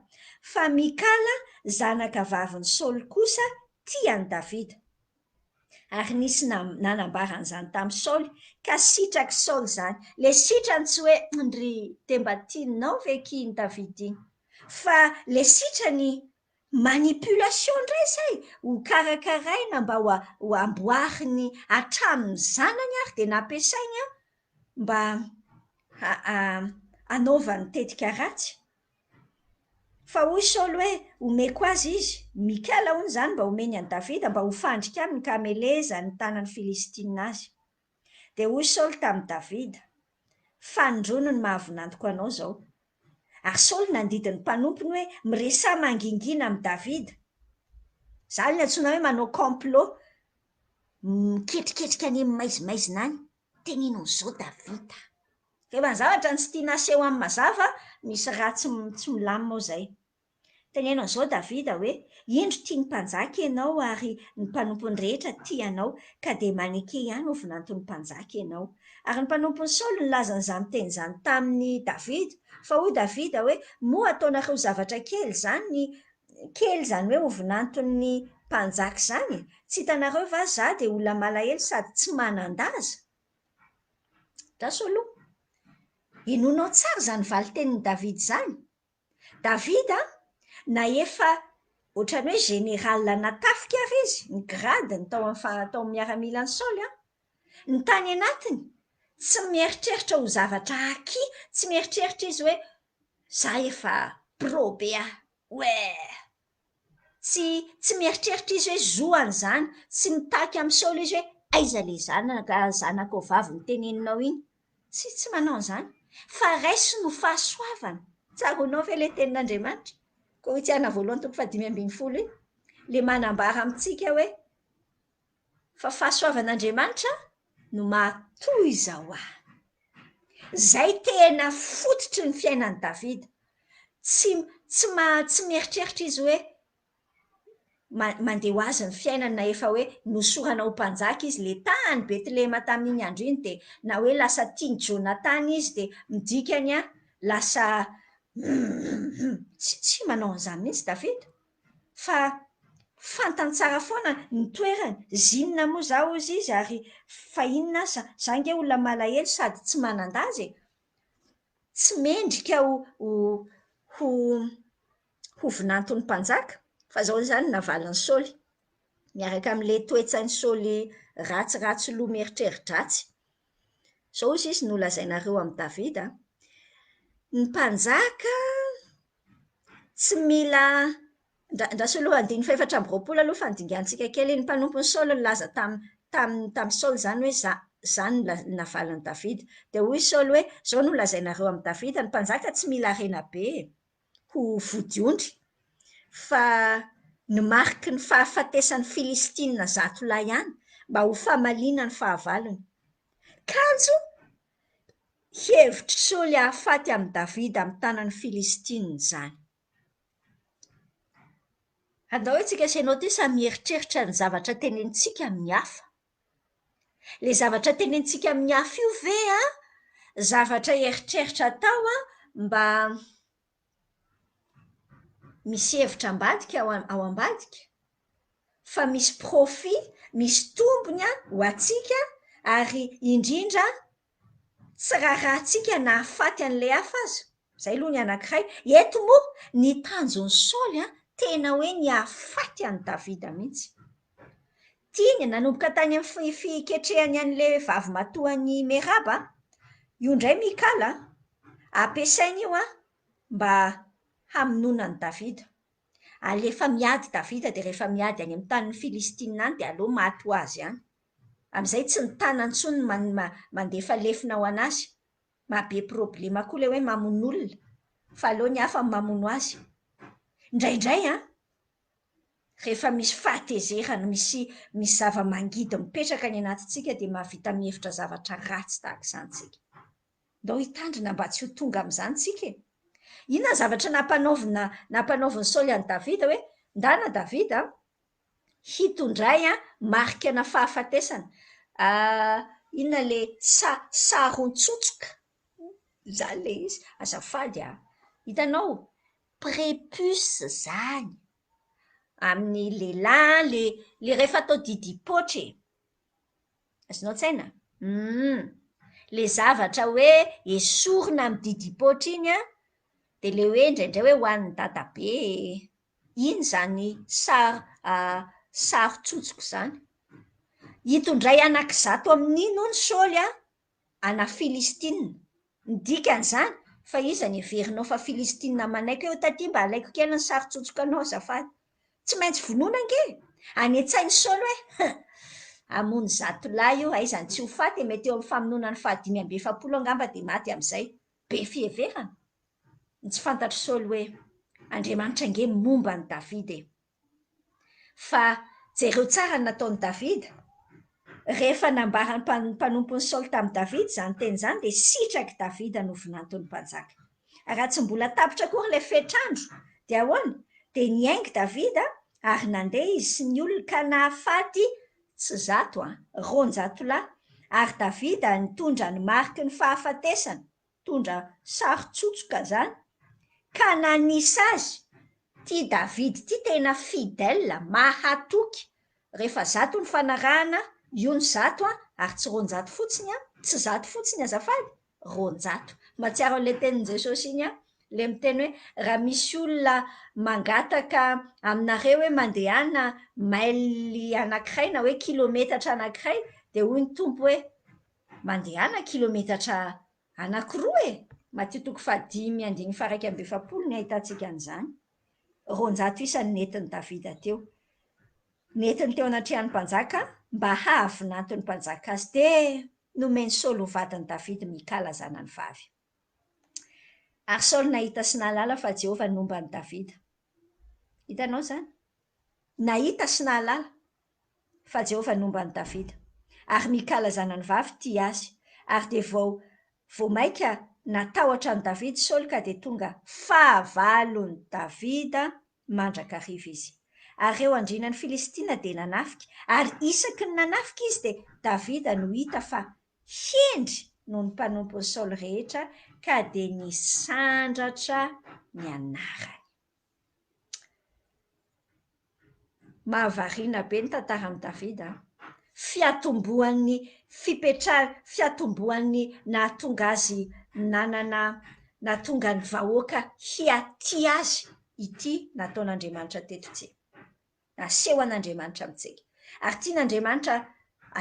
A: Fa Mikala, zanaka vavin'i Saoly kosa, tia an'i Davida. Ary nisy nanambara an'izany tamin'i Saoly, ka sitrak'i Saoly izany. Ilay sitrany tsy hoe, Ndry, dia mba tianao ve akia iny Davida iny? Fa ilay sitrany, manipulation indray izay, ho karakaraina mba ho amboariny hatramin'ny zanany ary dia nampiasainy mba hanaovany tetika ratsy. Fa hoy Saoly hoe, Omeko azy izy. Mikala, hono, izany mba homeny an'i Davida, mba ho fandrika aminy ka hamelezan'ny tanan'ny Filistina azy. Dia hoy Saoly tamin'i Davida, Fanindroany ny maha-vinantoko anao izao. Ary Saoly nandidy ny mpanompony hoe, Miresaha mangingina amin'i Davida. Izany no antsoina hoe manao complot, miketriketrika any amin'ny maizimaizina any. Teneno an'izao Davida. Rehefa ny zavatra no tsy tiana aseho amin'ny mazava, misy raha tsy tsy milamina ao izay. Teneno an'izao Davida hoe, Indro tian'ny mpanjaka ianao ary ny mpanompony rehetra tia anao, ka dia maneke ihany ho vinanton'ny mpanjaka ianao. Ary ny mpanompon'i Saoly nilaza an'izany teny izany tamin'i Davida. Fa hoy Davida hoe, Moa ataonareo zavatra kely izany ny kely izany hoe ho vinanton'ny mpanjaka izany? Tsy hitanareo va izaho dia olona malahelo sady tsy manan-daza? Rasoloa, henoinao tsara izany valin-tenin'i Davida izany? Davida, na efa ohatran'ny hoe général natafika ary izy, ny grade-ny tao amin'ny fa- tao amin'ny miaramilan'i Saoly an, ny tany anatiny, tsy mieritreritra ho zavatra acquis, tsy mieritreritra izy hoe za efa pro be aho, ouais! Tsy tsy mieritreritra izy hoe zo an'izany, tsy mitaky amin'i Saoly izy hoe aiza ilay zanaka zanakao vavy noteneninao iny. Tsy tsy manao an'izany. Fa raisiny ho fahasoavana. Tsaroanao ve ilay tenin'Andriamanitra? Korintiana voalohany toko fahadimy ambin'ny folo iny. Ilay manambara amintsika hoe fa fahasoavan'Andriamanitra no mahatoy izao ahy. Izay tena fototry ny fiainan'i Davida. Tsy tsy ma- tsy mieritreritra izy hoe ma- mandeha ho azy ny fiainany na efa hoe nosorana ho mpanjaka izy le tany Betlehema tamin'iny andro iny dia na hoe lasa tian'i Jonatana izy dia ny dikany an lasa tsy tsy manao an'izany mihitsy Davida. Fa fantany tsara foana ny toerany, zinona moa za hozy izy ary fa inona aza, za nge olona malahelo sady tsy manan-daza e! Tsy mendrika ho ho ho vinanton'ny mpanjaka, fa zao izany navalin'i Saoly, miaraka amin'ilay toe-tsain'i Saoly ratsiratsy loha mieritreri-dratsy. Zao hozy izy no lazainareo amin'i Davida, ny mpanjaka Tsy mila, andraso aloha andininy fahefatra amby roapolo aloha fa nodinganintsika kely iny. Ny mpanompon'i Saoly nilaza tam- tam- tamin'i Saoly izany hoe za- izany no navalin'i Davida. Dia hoy Saoly hoe, izao no lazainareo amin'i Davida, ny mpanjaka tsy mila harena be ho vodiondry, fa ny mariky ny fahafatesan'ny Filistina 100 lahy ihany, mba ho famaliana ny fahavalony. Kanjo! Hevitr'i Saoly hahafaty amin'i Davida amin'ny tanan'ny Filistina izany. Andao isika sy ianao ity samy mieritreritra ny zavatra tenenintsika amin'ny hafa. Ilay zavatra tenenintsika amin'ny hafa io ve an, zavatra eritreritra atao an, mba misy hevitra ambadika ao ambadika? Fa misy profit, misy tombony an, ho antsika ary indrindra Tsy raharahantsika na hahafaty an'ilay hafa aza. Izay aloha ny anankiray. Eto moa, ny tanjon'i Saoly an, tena hoe ny hahafaty an'i Davida mihitsy. Tiany, nanomboka tany amin'ny fiketrehany an'ilay vavimatoan'i Meraba, io indray Mikala, ampiasainy io an, mba hamonoana an'i Davida. Alefa miady Davida, dia rehefa miady any amin'ny tanin'ny Filistina any, dia aleo maty ho azy any. Amin'izay tsy ny tanany intsony no mandefa lefona ho an'azy. Maha be problema koa ilay hoe mamono olona, fa aleo ny hafa no mamono azy. Indraindray an, rehefa misy fahatezerana, misy misy zava-mangidy mipetraka any anatintsika dia mahavita mihevitra zavatra ratsy tahaka izany isika. Ndao hitandrina mba tsy ho tonga amin'izany isika e! Inona ny zavatra nampanaovina nampanaovin'i Saoly an'i Davida hoe, Ndana Davida an, hitondray an marika-na fahafatesana, inona le sa saron-tsotsoka, izany le izy, azafady an, hitanao, prépuce zany, amin'ny lehilahy le le rehefa atao didim-poatra e! Azonao an-tsaina? Humm. Le zavatra hoe esorina amin'ny didim-poatra iny an, dia le hoe indraindray hoe hohanin'i dadabe e! Iny izany sary sary tsotsoka izany. Hitondray anankizato amin'iny hono Saoly an, ana Filistina. Ny dikan'izany, fa iza no heverinao fa Filistina manaiky hoe taty mba alaiko kely ny sary tsotsoka anao azafady. Tsy maintsy vonoina ange e! Any an-tsain'i Saoly hoe, Huh! Hamono zatolahy io, aiza no tsy ho faty e, mety eo amin'ny famonoana ny fahadimy amby efapolo angamba dia maty amin'izay. Be fiheverana. Ny tsy fantatr'i Saoly hoe, Andriamanitra ange momba an'i Davida e! Fa jereo tsara ny nataon'i Davida. Rehefa nambaran'ny mpanompon'i Saoly tamin'i Davida izany teny izany, dia sitrak'i Davida no vinanton'ny mpanjaka. Raha tsy mbola tapitra akory ilay fetr'andro, dia ahoana? Dia niainga Davida ary nandeha izy sy ny olony ka nahafaty tsy zato an, 200 lahy. Ary Davida nitondra ny mariky ny fahafatesana, nitondra sary tsotsoka izany, ka nanisa azy. Ity David ity tena fidèle, mahatoky. Rehefa zato ny fanarahana, io ny zato an, ary tsy 200 fotsiny an, tsy zato fotsiny azafady, 200. Mahatsiaro an'ilay tenin'i Jesosy iny aho, ilay miteny hoe raha misy olona mangataka aminareo hoe mandehana maily anankiray na hoe kilometatra anankiray, dia hoy ny Tompo hoe mandehana kilometatra anankiroa e! Matio toko fahadimy andininy faha-41 no ahitantsika an'izany. 200 isa no nentin'i Davida teo. Nentiny teo anatrehan'ny mpanjaka mba hahavinanton'ny mpanjaka azy. Dia nomen'i Saoly ho vadin'i Davida Mikala zanany vavy. Ary Saoly nahita sy nahalala fa Jehovah nomba an'i Davida. Hitanao izany? Nahita sy nahalala fa Jehovah nomba an'i Davida. Ary Mikala zanany vavy tia azy. Ary dia vao vao mainka natahotra an'i Davida Saoly ka dia tonga fahavalon'i Davida mandrakariva izy. Ary ireo andrianan'ny Filistina dia nanafika, ary isaky ny nanafika izy dia Davida no hita fa hendry noho ny mpanompon'i Saoly rehetra, ka dia nisandratra ny anarany. Mahavariana be ny tantaran'i Davida an! Fiatombohan'ny fipetrahany, fiatombohan'ny nahatonga azy nanana, nahatonga ny vahoaka hiatia azy ity nataon'Andriamanitra teto ity. Aseho an'Andriamanitra amintsika. Ary tian'Andriamanitra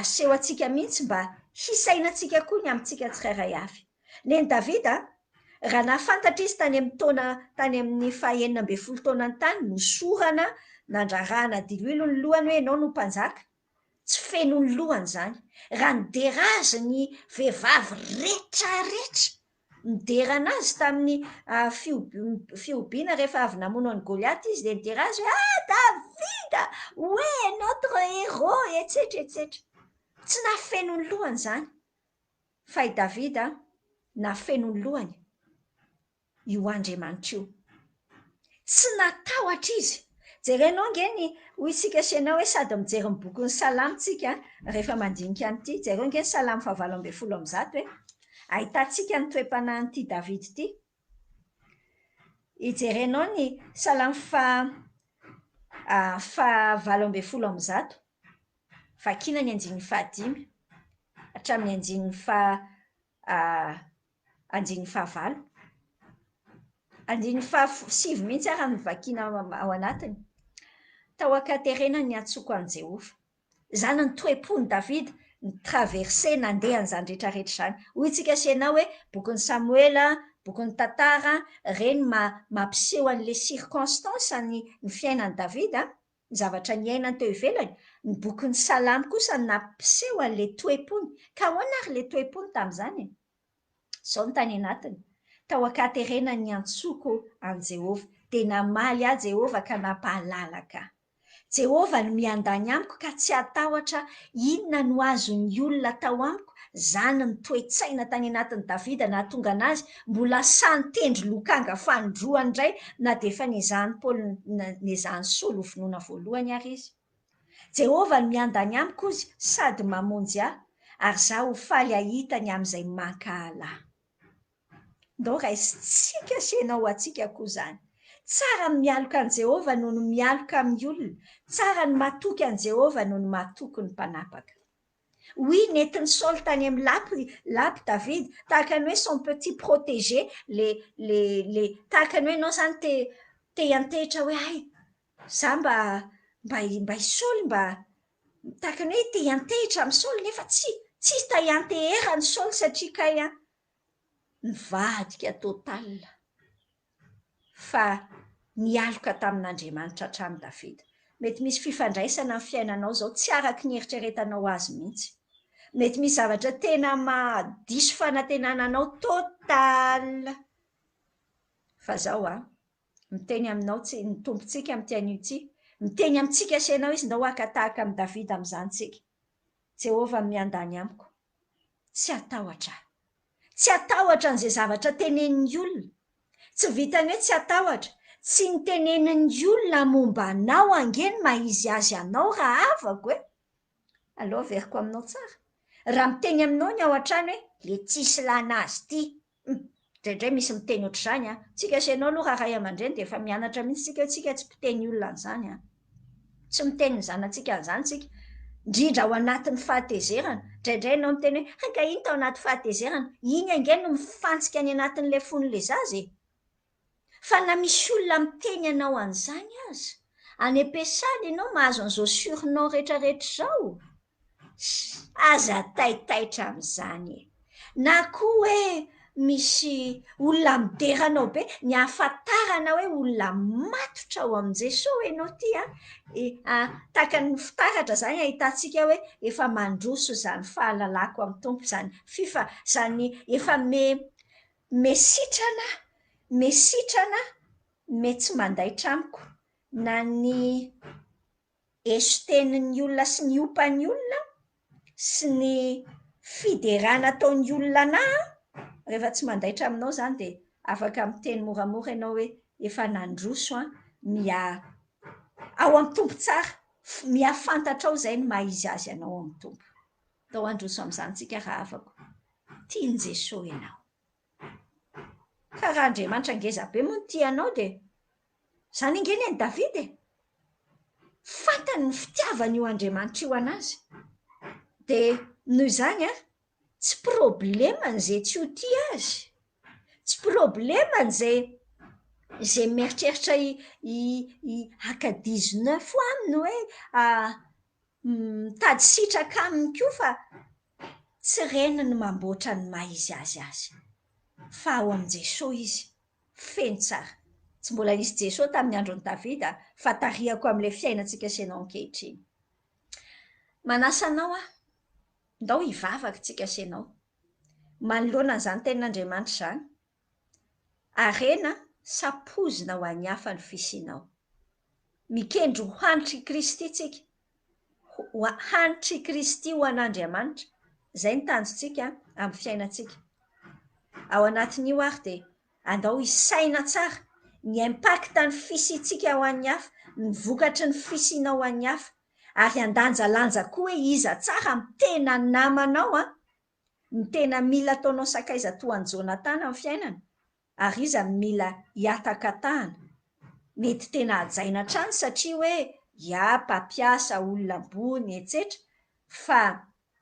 A: aseho antsika mihitsy mba hisainantsika koa ny amintsika tsirairay avy. Nen'i Davida, raha nahafantatra izy tany amin'ny taona, tany amin'ny faha 16 taonany tany, nosorana, nandrarahana diloilo ny lohany hoe ianao no mpanjaka. Tsy feno ny lohany izany. Raha nidera azy ny vehivavy retraretra, nidera anazy tamin'ny fihobiana rehefa avy namono an'i Goliata izy, dia nidera azy hoe, Ah, Davida! Ouais, notre héros! Etsetra, etsetra. Tsy nahafeno ny lohany izany. Fa i Davida. Nafeno ny lohany io Andriamanitra io. Tsy natahotra izy. Jerenao ange ny, hoy isika sy ianao hoe sady mijery ny bokin'ny Salamo tsika rehefa mandinika an'ity. Jereo ange ny Salamo fahavalo ambin'ny folo amby zato e. Ahitantsika ny toe-panahin'ity Davida ity. Ijerenao ny Salamo faha faha 118. Vakina ny andininy fahadimy hatramin'ny andininy faha andininy fahavalo. Andininy fahasivy mihitsy ary no vakina ao anatiny. Tao an-katerena ny niantsoko an'i Jehovah. Izany ny toe-pon'i Davida, ni-traverser, nandeha an'izany rehetra rehetra izany. Hoy isika sy ianao hoe, bokin'i Samoela, bokin'ny tantara, ireny mampiseho an'ilay circonstance ny fiainan'i Davida. ny zavatra niainany teo ivelany, ny bokin'ny Salamo kosa no nampiseho an'ilay toe-pony. Ka ahoana ary ilay toe-pony tamin'izany e? Izao no tany anatiny, Tao an-katerena niantsoako an'i Jehovah, dia namaly ahy Jehovah ka nampahalalaka ahy. Jehovah no miandany amiko ka tsy hatahotra inona no azon'ny olona atao amiko, izany ny toe-tsaina tany anatin'i Davida nahatonga an'azy mbola sahy nitendry lokanga fanindroany indray na dia efa nezahan'i Paoly nezahan'i Saoly hovonoina voalohany ary izy. Jehovah no miandany amiko hozy sady mamonjy ahy, ary izaho ho faly hahita ny amin'izay mankahala ahy. Ndao raisintsika sy ianao ho antsika koa izany. Tsara ny mialoka an'i Jehovah noho ny mialoka amin'ny olona, tsara ny matoky an'i Jehovah noho ny matoky ny mpanapaka. Oui, nentin'i Saoly tany amin'ny lap lap David, tahaka ny hoe son petit protégé, le le le tahaka ny hoe ianao izany te te hiantehitra hoe hay, za mba mba mba i Saoly mba tahaka ny hoe te hiantehitra amin'i Saoly nefa tsy tsy ta hianteheran'i Saoly satria kay an, nivadika total. Fa nialoka tamin'Andriamanitra hatrany Davida. Mety misy fifandraisana amin'ny fiainanao izao tsy araka ny eritreretanao azy mihitsy. Mety misy zavatra tena mahadiso fanantenana anao total. Fa zao an, miteny aminao tsy, ny Tompontsika amin'ity anio ity, miteny amintsika sy ianao Izy, ndao haka tahaka amin'i Davida amin'izany tsika. Jehovah miandany amiko. Tsy hatahotra aho. Tsy hatahotra an'izay zavatra tenenin'ny olona. Tsy vitan'ny hoe tsy hatahotra, tsy ny tenenin'ny olona momba anao ange no maha izy azy anao rahavako e! Aleo averiko aminao tsara. Raha miteny aminao ny ao an-trano hoe le tsisy ilana azy ity, hum, indraindray misy miteny ohatr'izany an! Tsika sy ianao aloha raha ray aman-dreny dia efa mianatra mihitsy tsika hoe tsika tsy mpiteny olona an'izany an! Tsy miteny ny zanatsika an'izany tsika. Indrindra ao anatin'ny fahatezerana. Indraindray ianao miteny hoe, hay ka iny tao anaty fahatezerana. Iny ange no mifantsika any anatin'ilay fon'ilay zaza e! Fa na misy olona miteny anao an'izany aza, any am-piasana ianao mahazo an'izao surnom rehetrarehetra izao, Aza taitaitra amin'izany e! Na koa hoe misy olona midera anao be, ny ahafantarana hoe olona matotra ao amin'i Jesoa ianao ity an, tahaka ny fitaratra izany ahitantsika hoe efa mandroso izany fahalalako amin'ny Tompo izany, fifa, izany efa me, me sitrana, me sitrana, me tsy mandaitra amiko na ny Eso-tenin'ny olona sy ny ompan'ny olona sy ny fiderana ataon'ny olona anà an, rehefa tsy mandaitra aminao izany dia afaka miteny moramora ianao hoe efa nandroso an, miha ao amin'ny Tompo tsara, miha fantatrao izay ny maha izy azy anao ao amin'ny Tompo. Ndao handroso amin'izany tsika rahavako. Tian'i Jesoa ianao. Ka raha Andriamanitra ngeza be moa no tia anao dia Izany ange ny an'i Davida e! Fantany ny fitiavan'io Andriamanitra io an'azy. Dia noho izany an, tsy problemany izay tsy ho tia azy. Tsy problemany izay izay mieritreritra hi haka dix-neuf aminy hoe mitady sitraka aminy koa fa tsy ireny no mamboatra ny maha izy azy azy. Fa ao amin'i Jesoa izy. Feno tsara. Tsy mbola nisy Jesoa tamin'ny andron'i Davida fa tarihako amin'ilay fiainantsika sy ianao ankehitriny. Manasa anao aho, ndao hivavaka tsika sy ianao. Manoloana an'izany tenin'Andriamanitra izany, harena sa poizina ho an'ny hafa ny fisianao? Mikendry ho hanitr'i Kristy tsika, ho hanitr'i Kristy ho an'Andriamanitra. Izay ny tanjontsika amin'ny fiainantsika. Ao anatin'io ary dia andao hisaina tsara ny impact ny fisiantsika ho an'ny hafa, ny vokatry ny fisianao ho an'ny hafa. Ary handanjalanja koa hoe iza tsara no tena namanao an, ny tena mila ataonao sakaiza toa an'i Jonatana amin'ny fiainana, ary iza no mila hihatakatahana. Mety tena hajaina hatrany satria hoe ya mpampiasa, olona ambony, etsetra, fa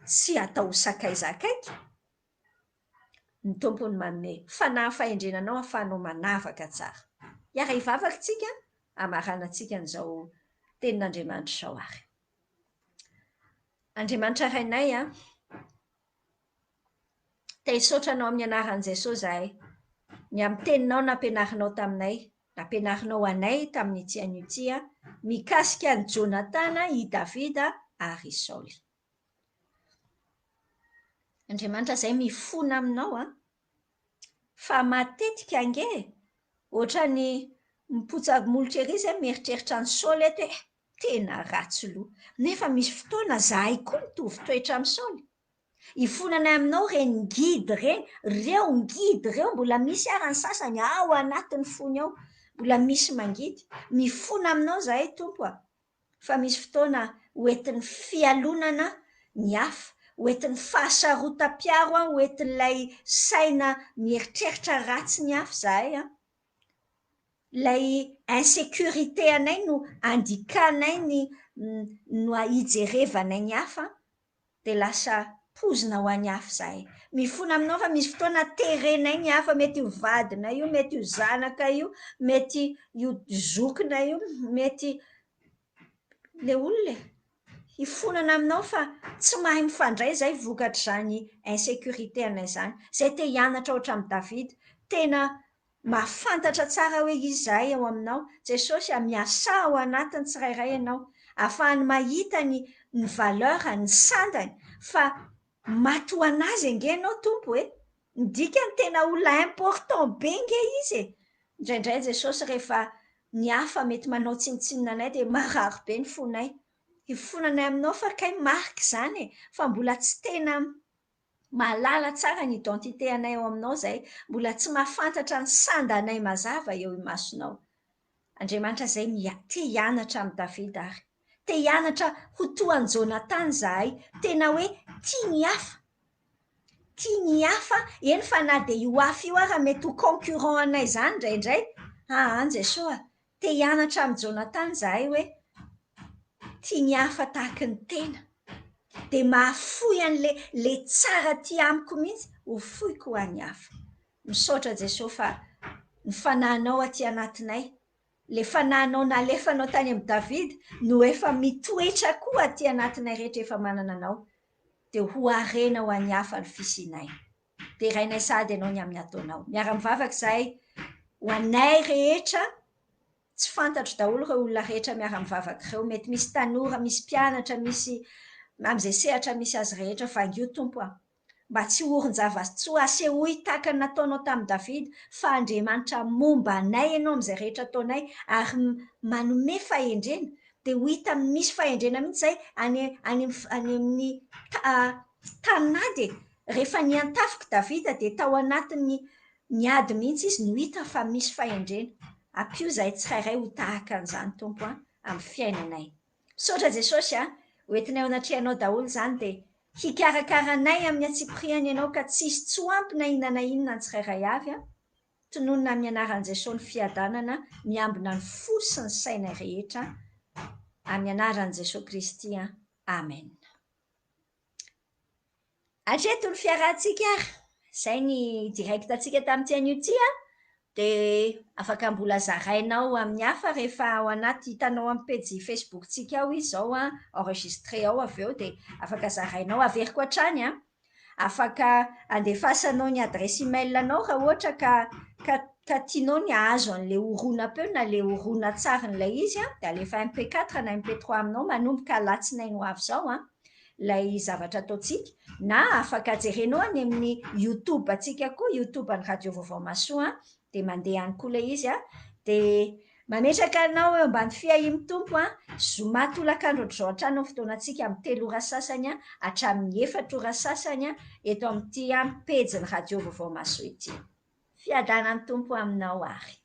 A: tsy atao ho sakaiza akaiky. Ny Tompo no manome fanahy fahendrena anao ahafahanao manavaka tsara. Hiara-hivavaka isika hamaranantsika an'izao tenin'Andriamanitra izao ary. Andriamanitra Rainay a, te hisaotra Anao amin'ny anaran'i Jesosy izahay, ny amin'ny teninao nampianarinao taminay, nampianarinao anay tamin'ity anio ity, mikasika an'i Jonatana, i Davida ary i Saoly. Andriamanitra izay mifona aminao an! Fa matetika ange ohatran'ny mipotsa-molotra ery izay mieritreritra an'i Saoly eto hoe tena ratsy loha. Nefa misy fotoana izahay koa mitovy toetra amin'i Saoly. Ifonanay aminao ireny ngidy ireny, ireo ngidy ireo mbola misy ara ny sasany ao anatin'ny fony ao, mbola misy mangidy. Mifona aminao izahay Tompo a! Fa misy fotoana ho entin'ny fialonana ny hafa, ho entin'ny fahasarotam-piaro, ho entin'ilay saina mieritreritra ratsy ny hafa izahay an! Ilay insécurité anay no andikanay ny no ijerevanay ny hafa dia lasa poizina ho an'ny hafa izahay. Mifona aminao fa misy fotoana terenay ny hafa, mety ho vadinay io, mety ho zanakay io, mety io zokinay io, mety ilay olona e. Hifonana aminao fa tsy mahay mifandray izahay vokatr'izany insécurité anay izany. Izay te hianatra ohatran'i Davida, tena Mahafantatra tsara hoe iza izahay ao aminao. Jesosy a, miasà ao anatiny tsirairay ianao, ahafahany mahita ny ny valeur, ny sandany, fa maty ho an'azy ange ianao Tompo e! Ny dikany tena olona important be nge izy e! Indraindray Jesosy rehefa ny hafa mety manao tsinontsinona anay dia marary be ny fonay. Hifonanay aminao fa kay marika izany e! Fa mbola tsy tena Mahalala tsara ny identité anay ao aminao izay mbola tsy mahafantatra ny sandanay mazava eo imasonao. Andriamanitra izay te hianatra amin'i Davida ary. Te hianatra ho toa an'i Jonatana izahay, tena hoe tia ny hafa. Tia ny hafa, eny fa na dia io hafa io ara mety ho concurrent anay izany indraindray. Aa Jesoa a! Te hianatra amin'i Jonatana izahay hoe tia ny hafa tahaky ny tena. Dia mahafoy an'ilay ilay tsara aty amiko mihitsy ho foiko ho an'ny hafa. Misaotra Jesoa fa ny fanahinao aty anatinay, ilay fanahinao nalefanao tany amin'i Davida no efa mitoetra koa aty anatinay rehetra efa manana anao. Dia ho harena ho an'ny hafa ny fisianay. Derainay sahady ianao ny amin'ny ataonao. Miara-mivavaka izahay ho anay rehetra, tsy fantatro daholo ireo olona rehetra miara-mivavaka ireo, mety misy tanora, misy mpianatra, misy amin'izay sehatra misy azy rehetra, vangio Tompo a! Mba tsy ho orin-java-tsoa, asehoy tahaka ny nataonao tamin'i Davida fa Andriamanitra momba anay ianao amin'izay rehetra ataonay ary manome fahendrena, dia ho hita misy fahendrena mihitsy izay any any any amin'ny tanin'ady e! Rehefa niantafika Davida dia tao anatin'ny ny ady mihitsy izy no hita fa misy fahendrena. Ampio izahay tsirairay ho tahaka an'izany Tompo a, amin'ny fiainanay. Misaotra Jesosy a, ho entinay eo anatrehanao daholo izany dia hikarakara anay amin'ny antsipiriany Ianao ka tsy hisy tsy ho ampy na inona na inona ny tsirairay avy a. Tononina amin'ny anaran'i Jesosy ny fiadanana miambina ny fo sy ny sainay rehetra amin'ny anaran'i Jesosy Kristy a. Amen. Hatreto ny fiarahantsika ary. Izay ny direct antsika tamin'ity anio ity an. Dia afaka mbola zarainao amin'ny hafa rehefa ao anaty hitanao amin'ny pejy Facebook-tsika ao izy izao an, enregistré ao avy eo dia afaka zarainao. Averiko hatrany an, afaka andefasanao ny adresse email anao raha ohatra ka ka ka tianao ny hahazo an'ilay horonam-peo na ilay horonan-tsarin'ilay izy an, dia alefa MP4 na MP3 aminao manomboka alatsinainy ho avy izao an. ilay zavatra ataontsika na afaka jerenao any amin'ny youtube antsika koa, youtube an'ny radio vaovao mahasoa dia mandeha any koa ilay izy an, dia. Mametraka anao eo ambany fiahian'ny Tompo an, zoma tolakandro ohatr'izao hatrany ny fotoanantsika amin'ny 3 ora sasany hatramin'ny 4 ora sasany eto amin'ity pejin'ny Radio Vaovao Mahasoa ity. Fiadanan'ny Tompo aminao ary.